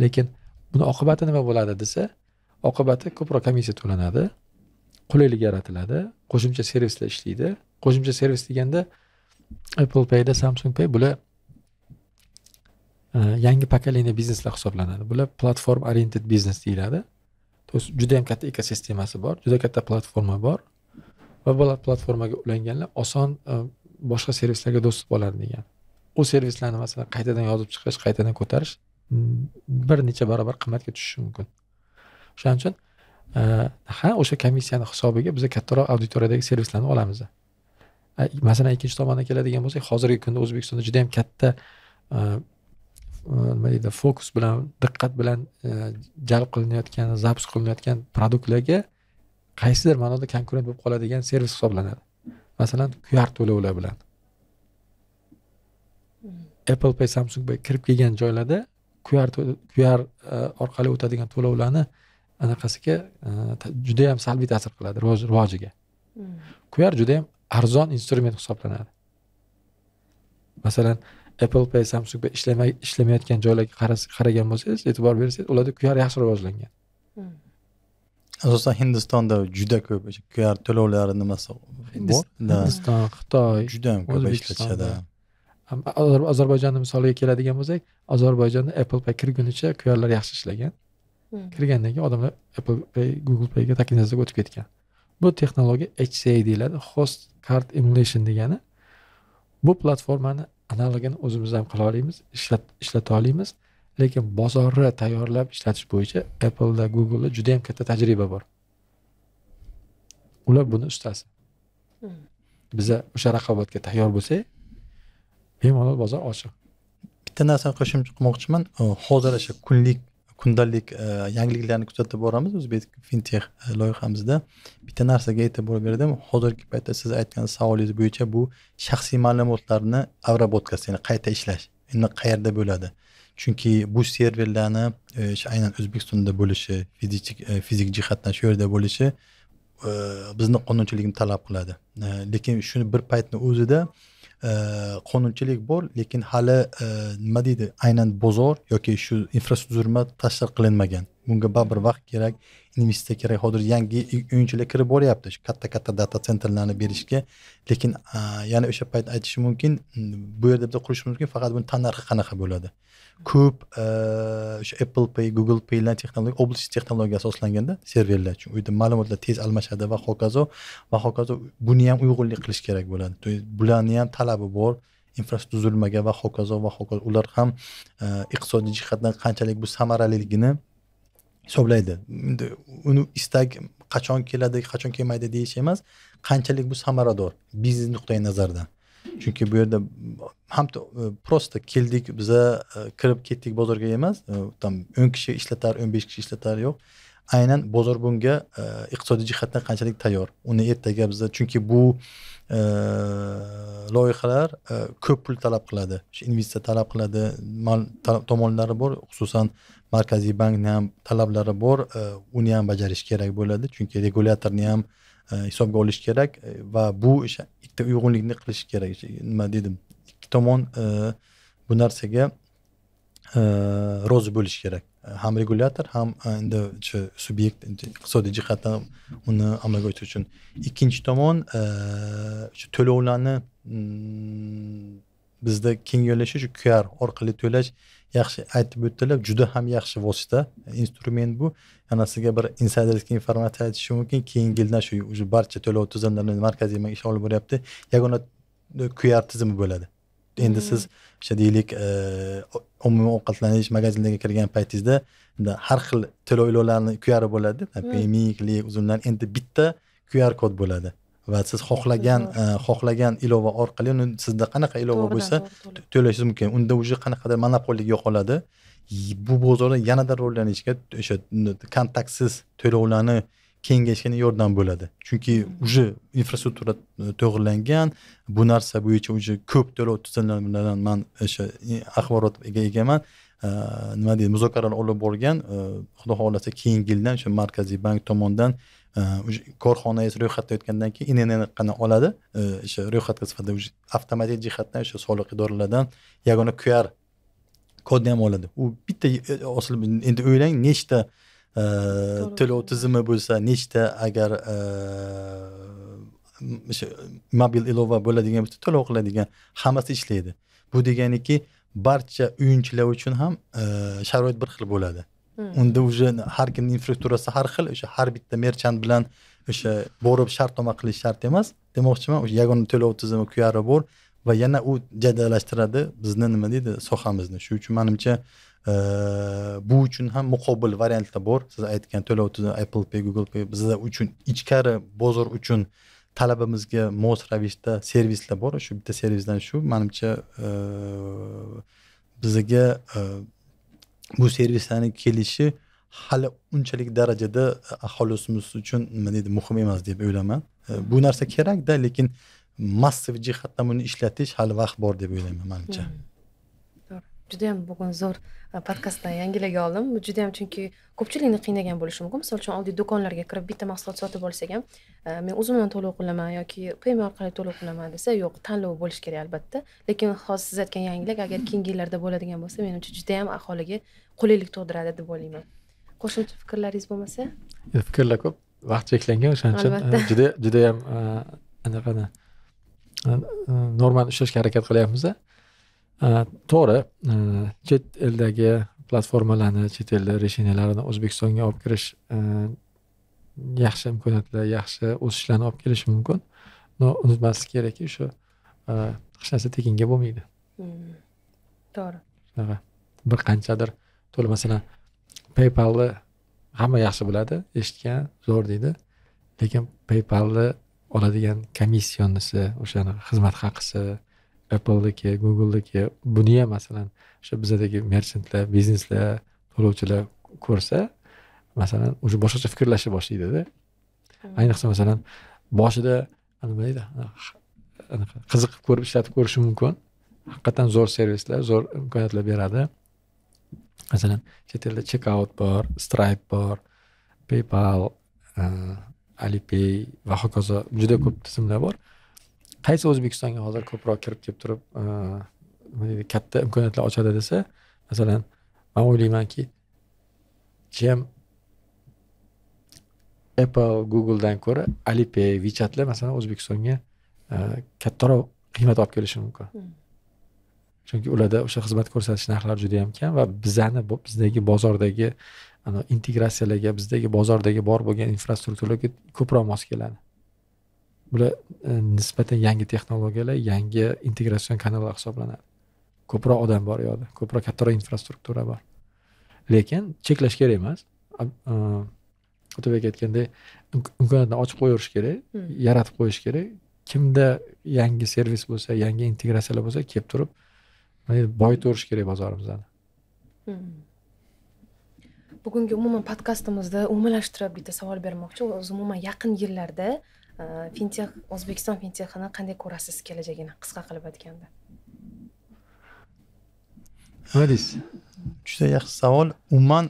Lekin buni oqibati nima bo'ladi desa, oqibati ko'proq komissiya to'lanadi, qulaylik yaratiladi, qo'shimcha servislar ishlaydi. Qo'shimcha servis deganda Apple Payda, Samsung Pay bular yangi поколение bizneslar hisoblanadi. Bular platform oriented business deyiladi. То есть juda ham katta ekosistemasi bor, juda katta platforma bor va bu platformaga ulanganlar oson boshqa servislarga доступ oladi degan. U servislarni masalan qaytadan yozib chiqish, qaytadan ko'tarish bir necha barobar qimmatga tushishi mumkin. O'shaning uchun ha, o'sha komissiyani hisobiga biz kattaroq auditoriyadagi servislarni olamiz. Masalan, ikkinchi tomondan keladigan bo'lsak, hozirgi kunda O'zbekistonda juda ham katta nima deydi, fokus bilan, diqqat bilan jalb qilinayotgan, запуск qilinayotgan продукт larga qaysidir ma'noda konkurent bo'lib qoladigan servis hisoblanadi. Masalan, QR to'lovlar bilan. Apple Pay, Samsung Pay kirib kelgan joylarda QR orqali o'tadigan to'lovlarni anaqasiga juda ham salbiy ta'sir qiladi, rivojiga. QR juda ham arzon instrument hisoblanadi. Masalan, Apple Pay, Samsung Pay ishlamayotgan joylarga qaragan bo'lsangiz, e'tibor bersangiz, ularda QR yaxshi rivojlangan. Asosan Hindistonda juda ko'p o'sha QR to'lovlari nimasi bor. Hindiston, Xitoy juda ham ko'p ishlatishadi. Ozarbayjonni misoliga keladigan bo'lsak, Ozarbayjonda Apple Pay kirgunicha QRlar yaxshi ishlagan. Kirgandan keyin odamlar Apple Pay, Google Payga tokenizatsiyaga o'tib ketgan. Bu texnologiya HCA deyiladi, Host Card Emulation degani. Bu platformani analogini o'zimiz ham qila olamiz, ishlata olamiz, lekin bozorni tayyorlab ishlatish bo'yicha Apple'da, Google'da juda ham katta tajriba bor. Ular buni ustasi. Biza o'sha raqobatga tayyor bo'lsak, bemalol bozor ochiq. Bitta narsani qo'shimcha qilmoqchiman. Hozir o'sha kundalik yangiliklarni kuzatib boramiz O'zbek Fintech loyihamizda. Bitta narsaga e'tibor berdim. Hozirgi paytda siz aytgan savolingiz bo'yicha bu shaxsiy ma'lumotlarni обработка si, ya'ni qayta ishlash endi qayerda bo'ladi? Chunki bu serverlarni aynan O'zbekistonda bo'lishi, fizik jihatdan shu yerda bo'lishi bizni qonunchiligimiz talab qiladi. Lekin shuni bir paytni o'zida qonunchilik bor, lekin hali nima deydi, aynan bozor yoki shu infrastruktura tashkil qilinmagan. Bunga baribir vaqt kerak, investitsiya kerak. Hozir yangi o'yinchilar kirib boryapti shu katta-katta data centerlarni berishga, lekin yana o'sha payt aytishim mumkin, bu yerda biz qurishimiz mumkin, faqat buni tannarxi qanaqa bo'ladi. Ko'p o'sha Apple Pay, Google Paylar texnologiya, облачный texnologiya asoslanganda serverlar, chunki uyda ma'lumotlar tez almashadi va hokazo va hokazo, buni ham uyg'unlik qilish kerak bo'ladi. To есть bularni ham talabi bor infratuzilmaga va hokazo va hokazo. Ular ham iqtisodiy jihatdan qanchalik bu samaraliligini hisoblaydi. Endi uni istak qachon keladi, qachon kelmaydi deyish emas, qanchalik bu samarador biznes nuqtai nazaridan. Chunki bu yerda ham просто keldik, biza kirib ketdik bozorga emas, там 10 kishi ishlatar, 15 kishi ishlatar, yo'q. Aynan bozor bunga iqtisodiy jihatdan qanchalik tayyor. Uni ertaga biza, chunki bu loyihalar ko'p pul talab qiladi, o'sha investitsiya talab qiladi, tomonlari bor, xususan Markaziy bankni ham talablari bor, uni ham bajarish kerak bo'ladi, chunki regulyatorni ham hisobga olish kerak va bu o'sha ikkita uyg'unlikni qilish kerak. Nima dedim, ikki tomon bu narsaga rozi bo'lish kerak. Ham regulyator, ham endi shu subyekt iqtisodiy jihatdan uni amalga oshirish uchun. Ikkinchi tomon shu to'lovlarni bizda keng yo'lashi shu QR orqali to'lash, yaxshi aytib o'tdilar, juda ham yaxshi vosita, instrument bu. Yana sizga bir инсайдерский informatsiya aytishim mumkin. Keyingi yildan shu уже barcha to'lov tizimlarini Markaziy bank ish olib boryapti. Yagona QR tizimi bo'ladi. Endi siz o'sha deylik umumiy ovqatlanish magazinlarga kirgan paytingizda har xil to'lov ilovalarini QR bo'ladi. Payme, Click, Uzumlar, endi bitta QR kod bo'ladi. Va siz xohlagan ilova orqali uni, sizda qanaqa ilova bo'lsa to'lashingiz mumkin. Unda уже qanaqadir monopoliylik yo'qoladi. Bu bozorda yanada rivojlanishga, o'sha kontaktsiz to'lovlarni kengayishga yordam bo'ladi. Chunki уже infrastruktura to'g'rilangan, bu narsa bo'yicha уже ko'p to'lov tizimlaridan man o'sha axborotga egaman. Nima deydi, muzokaralar olib borgan. Xudo xohlasa keyingi yildan o'sha Markaziy bank tomonidan korxonangiz ro'yxatdan o'tgandan keyin INN oladi. O'sha ro'yxatga sifatida avtomatik jihatdan o'sha soliq idoralaridan yagona QR kodni ham oladi. U bitta osilib, endi o'ylang, nechta to'lov tizimi bo'lsa, nechta agar o'sha mobil ilova bo'ladigan bo'lsa, to'lov qiladigan hammasi ishlaydi. Bu deganiki, barcha o'yinchilar uchun ham sharoit bir xil bo'ladi. Unda уже har kimning infrastrukturasi har xil, o'sha har bitta merchant bilan o'sha borib shartnoma qilish shart emas. Demoqchiman, o'sha yagona to'lov tizimi QR bor va yana u jadallashtiradi bizni nima deydi sohamizni. Shu uchun menimcha bu uchun ham muqobil variantlar bor. Siz aytgan to'lov tizimi Apple Pay, Google Pay bizlar uchun ichkari bozor uchun talabimizga mos ravishda servislar bor. Shu bitta servisdan shu menimcha bizga bu servislarning kelishi hali unchalik darajada aholisimiz uchun nima deydi muhim emas deb o'ylayman. Bu narsa kerakda, lekin massiv jihatdan buni ishlatish hali vaqt bor deb o'ylayman menimcha. To'g'ri. Juda ham bugun zo'r podkastdan yangilik oldim. Bu juda ham, chunki ko'pchilikni qiynagan bo'lishi mumkin. Misol uchun, oddiy do'konlarga kirib bitta mahsulot sotib olsak ham, men o'zimdan to'lov qilaman yoki Payme orqali to'lov qilaman desa, yo'q, tanlov bo'lishi kerak albatta. Lekin hozir siz aytgan yangilik agar keyingi yillarda bo'ladigan bo'lsa, menimcha juda ham aholiga qulaylik tug'diradi deb o'ylayman. Qo'shimcha fikrlaringiz bo'lmasa? Fikrlar ko'p, vaqt cheklangan, o'shaning uchun juda juda ham anaqani normani ushlashga harakat qilyapmiz. To'g'ri, chet eldagi platformalarni, chet elda решения larini O'zbekistonga olib kirish yaxshi imkoniyatlar, yaxshi o'sishlarni olib kelishi mumkin. Но unutmaslik kerakki, shu hech narsa tekinga bo'lmaydi. To'g'ri. Shunaqa bir qanchadir to'la, masalan, PayPalni hamma yaxshi biladi, eshitgan, zo'r deydi. Lekin PayPalni oladigan komissiyonisi, o'shani xizmat haqisi, Apple'niki, Google'niki, buni ham masalan o'sha bizadagi merchantlar, bizneslar, to'lovchilar ko'rsa, masalan, уже boshqacha fikrlashni boshlaydi-da. Ayniqsa masalan, boshida nima deydi, anaqa qiziqib ko'rib ishlatib ko'rishi mumkin. Haqiqatan zo'r servislar, zo'r imkoniyatlar beradi. Masalan, chet elda checkout bor, Stripe bor, PayPal, Alipay va hokazo juda ko'p tizimlar bor. Qaysi O'zbekistonga hozir ko'proq kirib kelib turib, nima deydi, katta imkoniyatlar ochadi desa, masalan, men o'ylaymanki, чем Apple, Google'dan ko'ra Alipay, WeChatlar masalan O'zbekistonga kattaroq qiymat olib kelishi mumkin. Chunki ularda o'sha xizmat ko'rsatish narxlari juda ham kam va bizani bizdagi bozordagi integratsiyalarga, bizdagi bozordagi bor bo'lgan infrastrukturalarga ko'proq mos keladi. Bular nisbatan yangi texnologiyalar, yangi integratsion kanallar hisoblanadi. Ko'proq odam bor u yoqda, ko'proq kattaroq infrastruktura bor. Lekin cheklash kerak emas. Otabek aytgandek, imkoniyatni ochib qo'yaverish kerak, yaratib qo'yish kerak. Kimda yangi servis bo'lsa, yangi integratsiyalar bo'lsa, kelib turib boyitaverish kerak bozorimizni. Bugungi umuman podkastimizda umumlashtirib bitta savol bermoqchi. O'zi umuman yaqin yillarda fintech, O'zbekiston fintechini qanday ko'rasiz kelajagini, qisqa qilib aytganda? Nima deysiz? Juda yaxshi savol. Umuman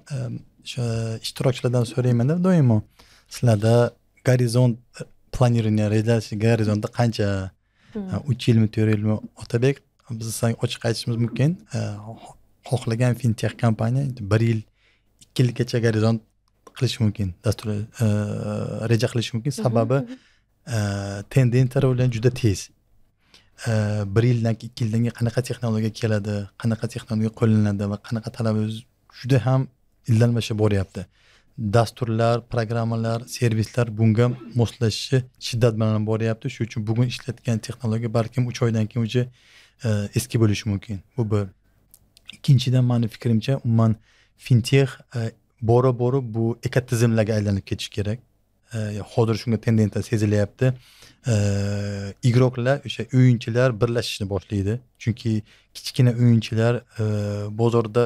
o'sha ishtirokchilardan so'raymanda doimo, sizlarda gorizont планирование, rejalashtirish gorizonti qancha? 3 yilmi, 4 yilmi? Otabek, biz sizga ochiq aytishimiz mumkin. Xohlagan fintech kompaniya 1 yil, 2 yilgacha gorizont qilish mumkin, dastur reja qilish mumkin. Sababi tendensiya rivojlanishi juda tez. 1 yildan keyin, 2 yildan keyin qanaqa texnologiya keladi, qanaqa texnologiya qo'llanadi va qanaqa talab juda ham ildanmasha boryapti. Dasturlar, programmalar, servislar bunga moslashishi shiddat bilan boryapti. Shuning uchun bugun ishlatgan texnologiya balkim 3 oydan keyin уже eski bo'lishi mumkin. Bu bir. Ikkinchidan, meni fikrimcha, umuman fintech bora-bora bu ekotizimlarga aylanib ketish kerak. Hozir shunga tendensiya sezilyapti. Igroklar, o'sha o'yinchilar birlashishni boshlaydi. Chunki kichkina o'yinchilar bozorda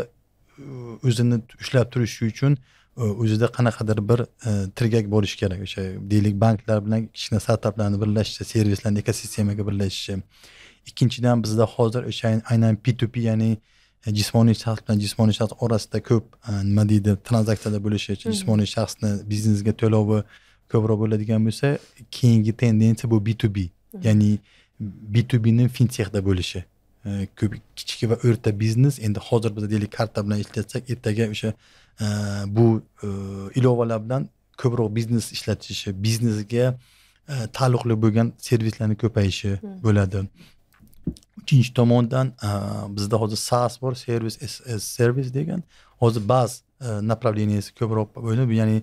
o'zini ushlab turishi uchun o'zida qanaqadir bir tirgak bo'lishi kerak. O'sha deylik banklar bilan kichkina startaplarni birlashishi, servislarni ekosistemaga birlashishi. Ikkinchidan bizda hozir o'sha aynan P2P, ya'ni jismoniy shaxs bilan jismoniy shaxs orasida ko'p nima deydi tranzaksiyalar bo'lishi, jismoniy shaxsni biznesga to'lovi ko'proq bo'ladigan bo'lsa, keyingi tendensiya bu B2B, ya'ni B2Bning fintechda bo'lishi. Ko'p kichik va o'rta biznes endi hozir biz deylik karta bilan ishlatsak, ertaga o'sha bu ilovalar bilan ko'proq biznes ishlatishi, biznesga taalluqli bo'lgan servislarni ko'payishi bo'ladi. Uchinchi tomondan bizda hozir SaaS bor, service as service degan. Hozir BaaS направление si ko'proq bo'ladi, ya'ni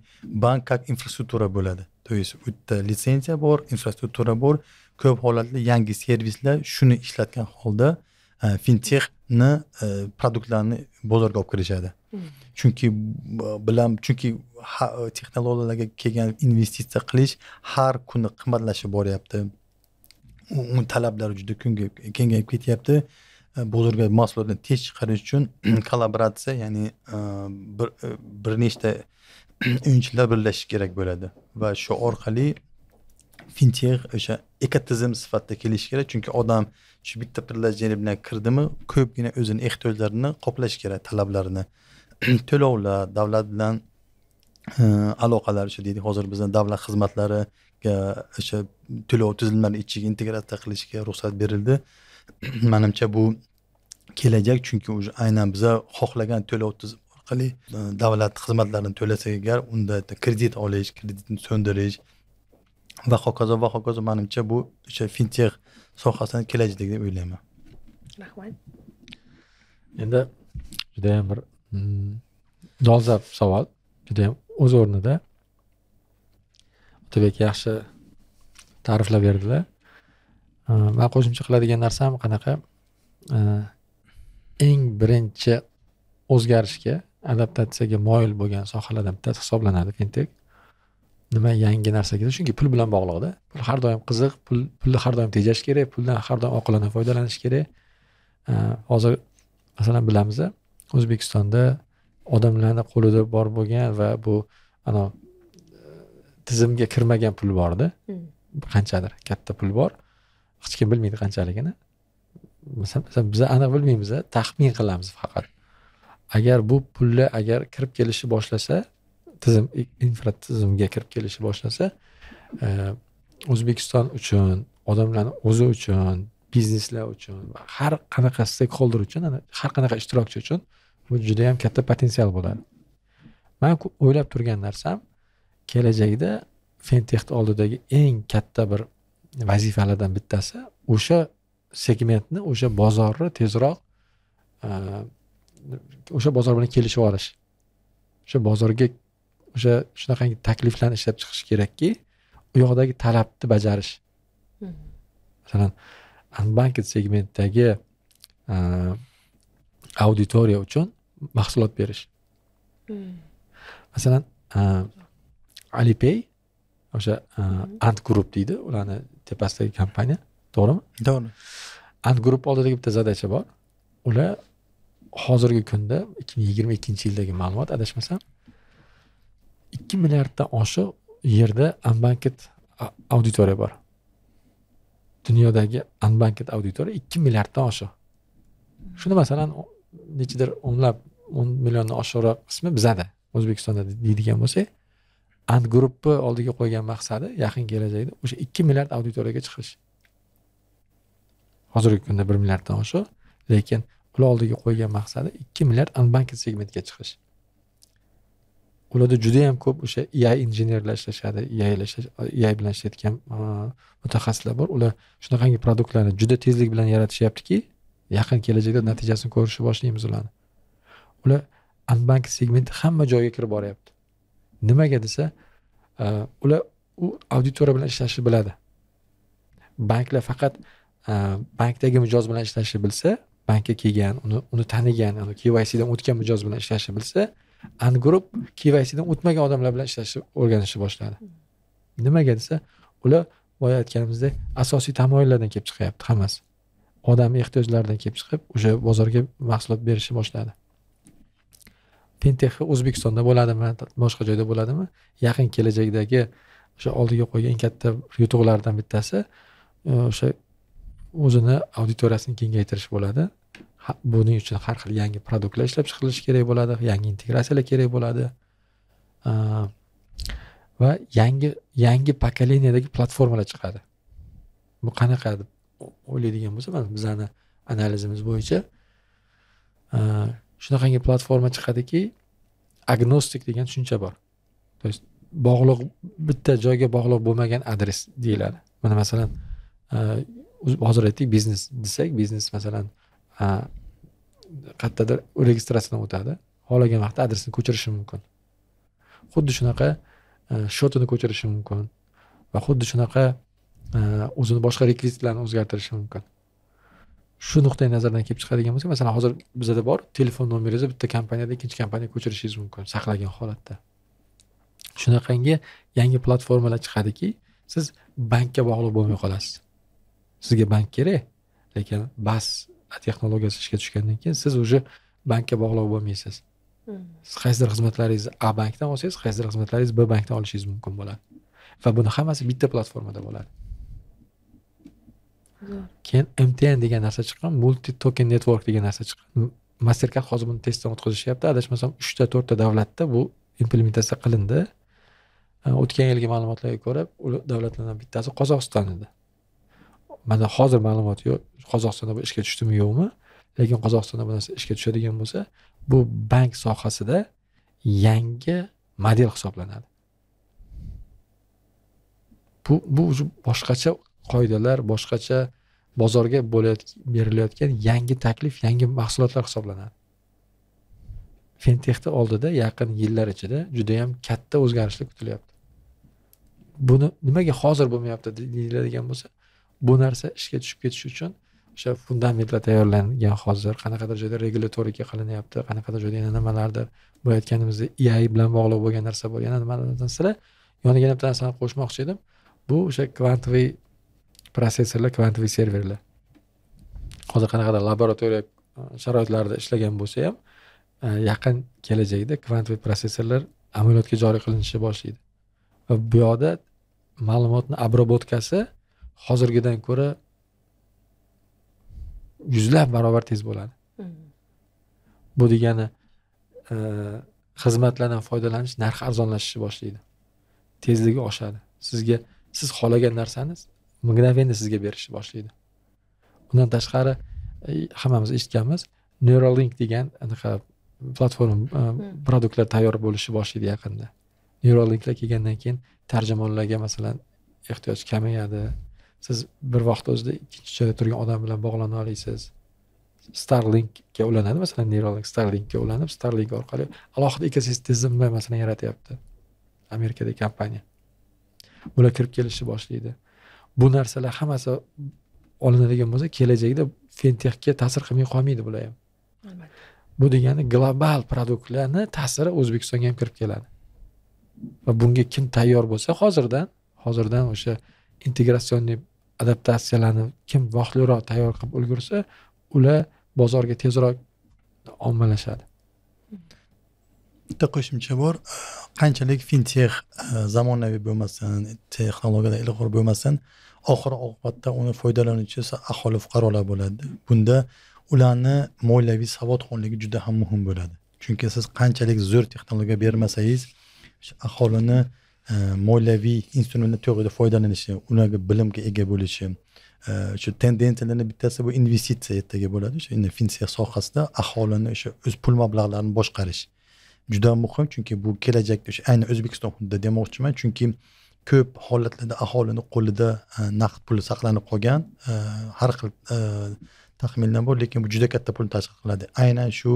bank как infrastruktura bo'ladi. То есть u yerda litsenziya bor, infrastruktura bor. Ko'p holatda yangi servislar shuni ishlatgan holda fintechni produktlarini bozorga olib kirishadi. Chunki chunki texnologiyalarga kelgan investitsiya qilish har kuni qimmatlashib boryapti. Uni talablari juda kunga kengayib ketyapti. Bozorga mahsulotni tez chiqarish uchun kollaboratsiya, ya'ni bir nechta o'yinchilar birlashishi kerak bo'ladi va shu orqali fintech o'sha ekotizim sifatida kelishi kerak. Chunki odam shu bitta приложение bilan kirdimi, ko'pgina o'zini ehtiyojlarini qoplash kerak, talablarini. To'lovlar, davlat bilan aloqalar, o'sha deydik hozir bizning davlat xizmatlariga o'sha to'lov tizimlarini ichiga integratsiya qilishga ruxsat berildi. Manimcha bu kelajak, chunki уже aynan biza xohlagan to'lov tizimi orqali davlat xizmatlarini to'lasak agar, unda kredit olish, kreditni so'ndirish va hokazo va hokazo, manimcha bu o'sha fintech sohasini kelajagi deb o'ylayman. Rahmat. Endi judayam bir dolzarb savol, judayam o'z o'rnida. Otabek yaxshi ta'riflab berdilar. Man qo'shimcha qiladigan narsam qanaqa, eng birinchi o'zgarishga, adaptatsiyaga moyil bo'lgan sohalardan bittasi hisoblanadi fintech. Nima yangi narsaga, chunki pul bilan bog'liqda. Pul har doim qiziq, pulni har doim tejash kerak, puldan har doim oqilona foydalanish kerak. Hozir masalan bilamiz, O'zbekistonda odamlarning qo'lida bor bo'lgan va bu ana tizimga kirmagan pul borda. Qanchadir katta pul bor. Hech kim bilmaydi qanchaligini. Masalan, biz aniq bilmaymiz, taxmin qilamiz faqat. Agar bu pullar agar kirib kelishi boshlasa, tizim infratizimga kirib kelishi boshlasa, O'zbekiston uchun, odamlarning o'zi uchun, bizneslar uchun, har qanaqa stakeholder uchun, har qanaqa ishtirokchi uchun bu juda ham katta potensial bo'ladi. Men o'ylab turgan narsam, kelajakda fintech oldidagi eng katta bir vazifalardan bittasi o'sha segmentni, o'sha bozorni tezroq o'sha bozor bilan kelishib olish. O'sha bozorga o'sha shunaqangi takliflarni ishlab chiqish kerakki, u yoqdagi talabni bajarish. Masalan, unbanked segmentdagi auditoriya uchun mahsulot berish. Masalan, Alipay o'sha Ant Group deydi, ularni tepasidagi kompaniya, to'g'rimi? To'g'ri. Ant Group oldidagi bitta zadacha bor. Ular hozirgi kunda 2022-yildagi ma'lumot, adashmasam, 2 milliarddan oshiq yerda unbanked auditoriya bor. Dunyodagi unbanked auditoriya 2 milliarddan oshiq. Shuni masalan nechidir o'nlab 10 milliondan oshiqroq qismi bizada, O'zbekistonda deydigan bo'lsak, Ant Groupni oldiga qo'ygan maqsadi yaqin kelajakda o'sha 2 milliard auditoriyaga chiqish. Hozirgi kunda 1 milliarddan oshiq, lekin ular oldiga qo'ygan maqsadi 2 milliard unbanked segmentga chiqish. Ularda juda ham ko'p o'sha AI injenerlar ishlashadi, AI bilan ishlayotgan mutaxassislar bor. Ular shunaqangi produktlarni juda tezlik bilan yaratishyaptiki, yaqin kelajakda natijasini ko'rishni boshlaymiz ularni. Ular unbanked segmenti hamma joyga kirib boryapti. Nimaga desa, ular u auditoriya bilan ishlashni biladi. Banklar faqat bankdagi mijoz bilan ishlashni bilsa, bankka kelgan, uni tanigan, uni KYC dan o'tgan mijoz bilan ishlashni bilsa, Ant Group KYC dan o'tmagan odamlar bilan ishlashni o'rganishni boshladi. Nimaga desa, ular boya aytganimizdek asosiy tamoyillardan kelib chiqyapti hammasi. Odam ehtiyojlaridan kelib chiqib, o'sha bozorga mahsulot berishni boshladi. Fintech O'zbekistonda bo'ladimi, boshqa joyda bo'ladimi? Yaqin kelajakdagi o'sha oldiga qo'ygan eng katta yutuqlardan bittasi o'sha o'zini auditoriyasini kengaytirish bo'ladi. Buning uchun har xil yangi produktlar ishlab chiqilishi kerak bo'ladi, yangi integratsiyalar kerak bo'ladi. Va yangi pokoleniyadagi platformalar chiqadi. Bu qanaqa deb o'ylaydigan bo'lsa, mana bizani analizimiz bo'yicha shunaqangi platforma chiqadiki, agnostik degan tushuncha bor. То есть bog'liq, bitta joyga bog'liq bo'lmagan adres deyiladi. Mana masalan, hozir aytdik, biznes desak, biznes masalan qayerdadir registratsiyadan o'tadi, xohlagan vaqtda adresini ko'chirishi mumkin. Xuddi shunaqa счёт ini ko'chirishi mumkin va xuddi shunaqa o'zini boshqa rekvizitlarini o'zgartirishi mumkin. Shu nuqtai nazardan kelib chiqadigan bo'lsak, masalan, hozir bizada bor, telefon nomeringizni bitta kompaniyadan ikkinchi kompaniyaga ko'chirishingiz mumkin saqlagan holatda. Shunaqangi yangi platformalar chiqadiki, siz bankka bog'liq bo'lmay qolasiz. Sizga bank kerak, lekin BaaS texnologiyasi ishga tushgandan keyin siz уже bankka bog'liq bo'lmaysiz. Siz qaysidir xizmatlaringizni A bankdan olsangiz, qaysidir xizmatlaringizni B bankdan olishingiz mumkin bo'ladi. Va buni hammasi bitta platformada bo'ladi. Keyin MTN degan narsa chiqqan, Multi Token Network degan narsa chiqqan. Mastercard hozir buni testdan o'tkazishyapti. Adashmasam 3 ta 4 ta davlatda bu implementatsiya qilindi. O'tgan yilgi ma'lumotlarga ko'ra, u davlatlardan bittasi Qozog'iston edi. Mana hozir ma'lumot yo'q, Qozog'istonda bu ishga tushdimi yo'qmi, lekin Qozog'istonda bu narsa ishga tushadigan bo'lsa, bu bank sohasida yangi model hisoblanadi. Bu boshqacha qoidalar, boshqacha bozorga berilayotgan yangi taklif, yangi mahsulotlar hisoblanadi. Fintechni oldida yaqin yillar ichida juda ham katta o'zgarishlar kutilyapti. Buni nimaga hozir bo'lmayapti deyiladigan bo'lsa, bu narsa ishga tushib ketishi uchun o'sha fundamentlar tayyorlangan hozir, qanaqadir joyda regulatorika qilinyapti, qanaqadir joyda yana nimalardir, bu aytganimizdek AI bilan bog'liq bo'lgan narsa bor, yana nimalar narsalar. Yoniga yana bitta narsani qo'shmoqchi edim. Bu o'sha kvantoviy prosessorlar, kvantoviy serverlar. Hozir qanaqadir laboratoriya sharoitlarida ishlagan bo'lsa ham, yaqin kelajakda kvantoviy prosessorlar amaliyotga joriy qilinishni boshlaydi. Va bu yoqda ma'lumotni обработка si hozirgidan ko'ra yuzlab barobar tez bo'ladi. Bu degani xizmatlardan foydalanish narxi arzonlashishni boshlaydi. Tezligi oshadi. Sizga, siz xohlagan narsani мгновенно sizga berishni boshlaydi. Undan tashqari hammamiz eshitganmiz, Neuralink degan anaqa platforma produktlar tayyor bo'lishni boshlaydi yaqinda. Neuralinklar kelgandan keyin tarjimonlarga masalan ehtiyoj kamayadi. Siz bir vaqt o'zida ikkinchi joyda turgan odam bilan bog'lana olasiz. Starlinkka ulanadi, masalan Neuralink Starlinkka ulanib, Starlink orqali alohida ekosistema masalan yaratyapti Amerikadagi kompaniya. Bular kirib kelishni boshlaydi. Bu narsalar hammasi olinadigan bo'lsa, kelajakda fintechga ta'sir qilmay qolmaydi bular ham. Albatta. Bu degani global produktlarni ta'siri O'zbekistonga ham kirib keladi. Va bunga kim tayyor bo'lsa, hozirdan o'sha интеграционный adaptatsiyalarni kim vaqtliroq tayyor qilib ulgursa, ular bozorga tezroq ommalashadi. Bitta qo'shimcha bor. Qanchalik fintech zamonaviy bo'lmasin, texnologiyada ilg'or bo'lmasin, oxir oqibatda uni foydalanuvchisi aholi, fuqarolar bo'ladi. Bunda ularni moliyaviy savodxonligi juda ham muhim bo'ladi. Chunki siz qanchalik zo'r texnologiya bermasangiz, aholini moliyaviy instrumentdan to'g'ri foydalanishi, ularga bilimga ega bo'lishi, shu tendensiyalarning bittasi bu investitsiya ertaga bo'ladi. O'sha fintech sohasida aholini o'sha o'z pul mablag'larini boshqarish juda muhim, chunki bu kelajakda o'sha ayni O'zbekiston hududida demoqchiman, chunki ko'p holatlarda aholini qo'lida naqd puli saqlanib qolgan, har xil taxminlar bor, lekin bu juda katta pul tashkil qiladi. Aynan shu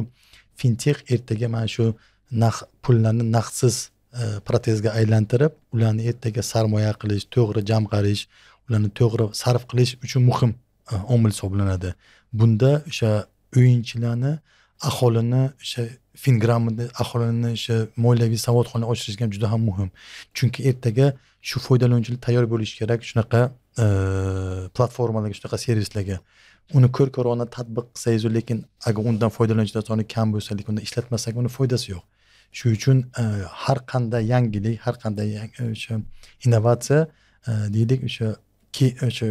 fintech ertaga mana shu naqd pullarni naqdsiz protezga aylantirib, ularni ertaga sarmoya qilish, to'g'ri jamg'arish, ularni to'g'ri sarf qilish uchun muhim omil hisoblanadi. Bunda o'sha o'yinchilarni, aholini o'sha fingrammada aholini o'sha moliyaviy savodxonlik oshirish ham juda ham muhim. Chunki ertaga shu foydalanuvchilar tayyor bo'lishi kerak shunaqa platformalarga, shunaqa servislarga. Uni ko'r-ko'rona tatbiq qilsangiz, lekin agar undan foydalanuvchilar soni kam bo'lsa, lekin unda ishlatmasak, uni foydasi yo'q. Shu uchun har qanday yangilik, har qanday o'sha innovatsiya deylik, o'sha o'sha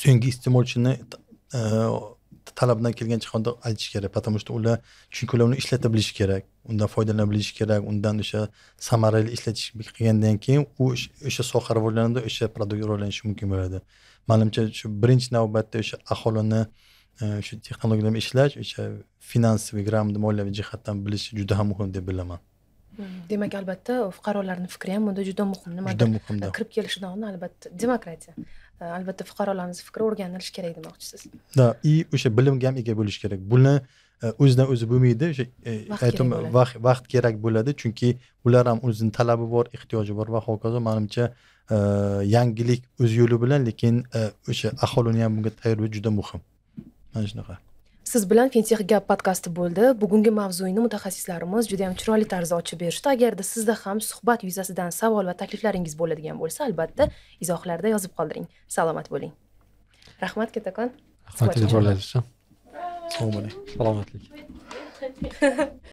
so'nggi iste'molchini talabidan kelgan holda aytish kerak, потому что ular, chunki ular uni ishlata bilishi kerak, undan foydalana bilishi kerak, undan o'sha samarali ishlatish qilgandan keyin u o'sha soha rivojlanadi, o'sha продукт rivojlanishi mumkin bo'ladi. Manimcha, shu birinchi navbatda o'sha aholini shu texnologiyalar bilan ishlash, o'sha финансовый грамотный, moliyaviy jihatdan bilish juda ham muhim deb bilaman. Demak, albatta, fuqarolarni fikri ham bunda juda muhim. Juda Nimadir muhimda. Kirib kelishidan oldin, albatta, demokratiya, albatta, fuqarolarimiz fikri o'rganilishi kerak demoqchisiz. Да, и o'sha bilimga ham ega bo'lish kerak. Buni o'zidan o'zi bo'lmaydi o'sha Vaqt kerak aytib bo'ladi. Vaqt kerak bo'ladi, chunki ular ham o'zini talabi bor, ehtiyoji bor va hokazo. Manimcha, yangilik o'z yo'li bilan, lekin o'sha aholini ham bunga tayyorlash juda muhim. Mana shunaqa. Siz bilan Fintech Gap podkasti bo'ldi. Bugungi mavzuyni mutaxassislarimiz juda ham chiroyli tarzda ochib berishdi. Agarda sizda ham suhbat yuzasidan savol va takliflaringiz bo'ladigan bo'lsa, albatta, izohlarda yozib qoldiring. Salomat bo'ling. Rahmat kattakon. Rahmat e'tiborlaringiz uchun. Sog' bo'ling. Salomatlik.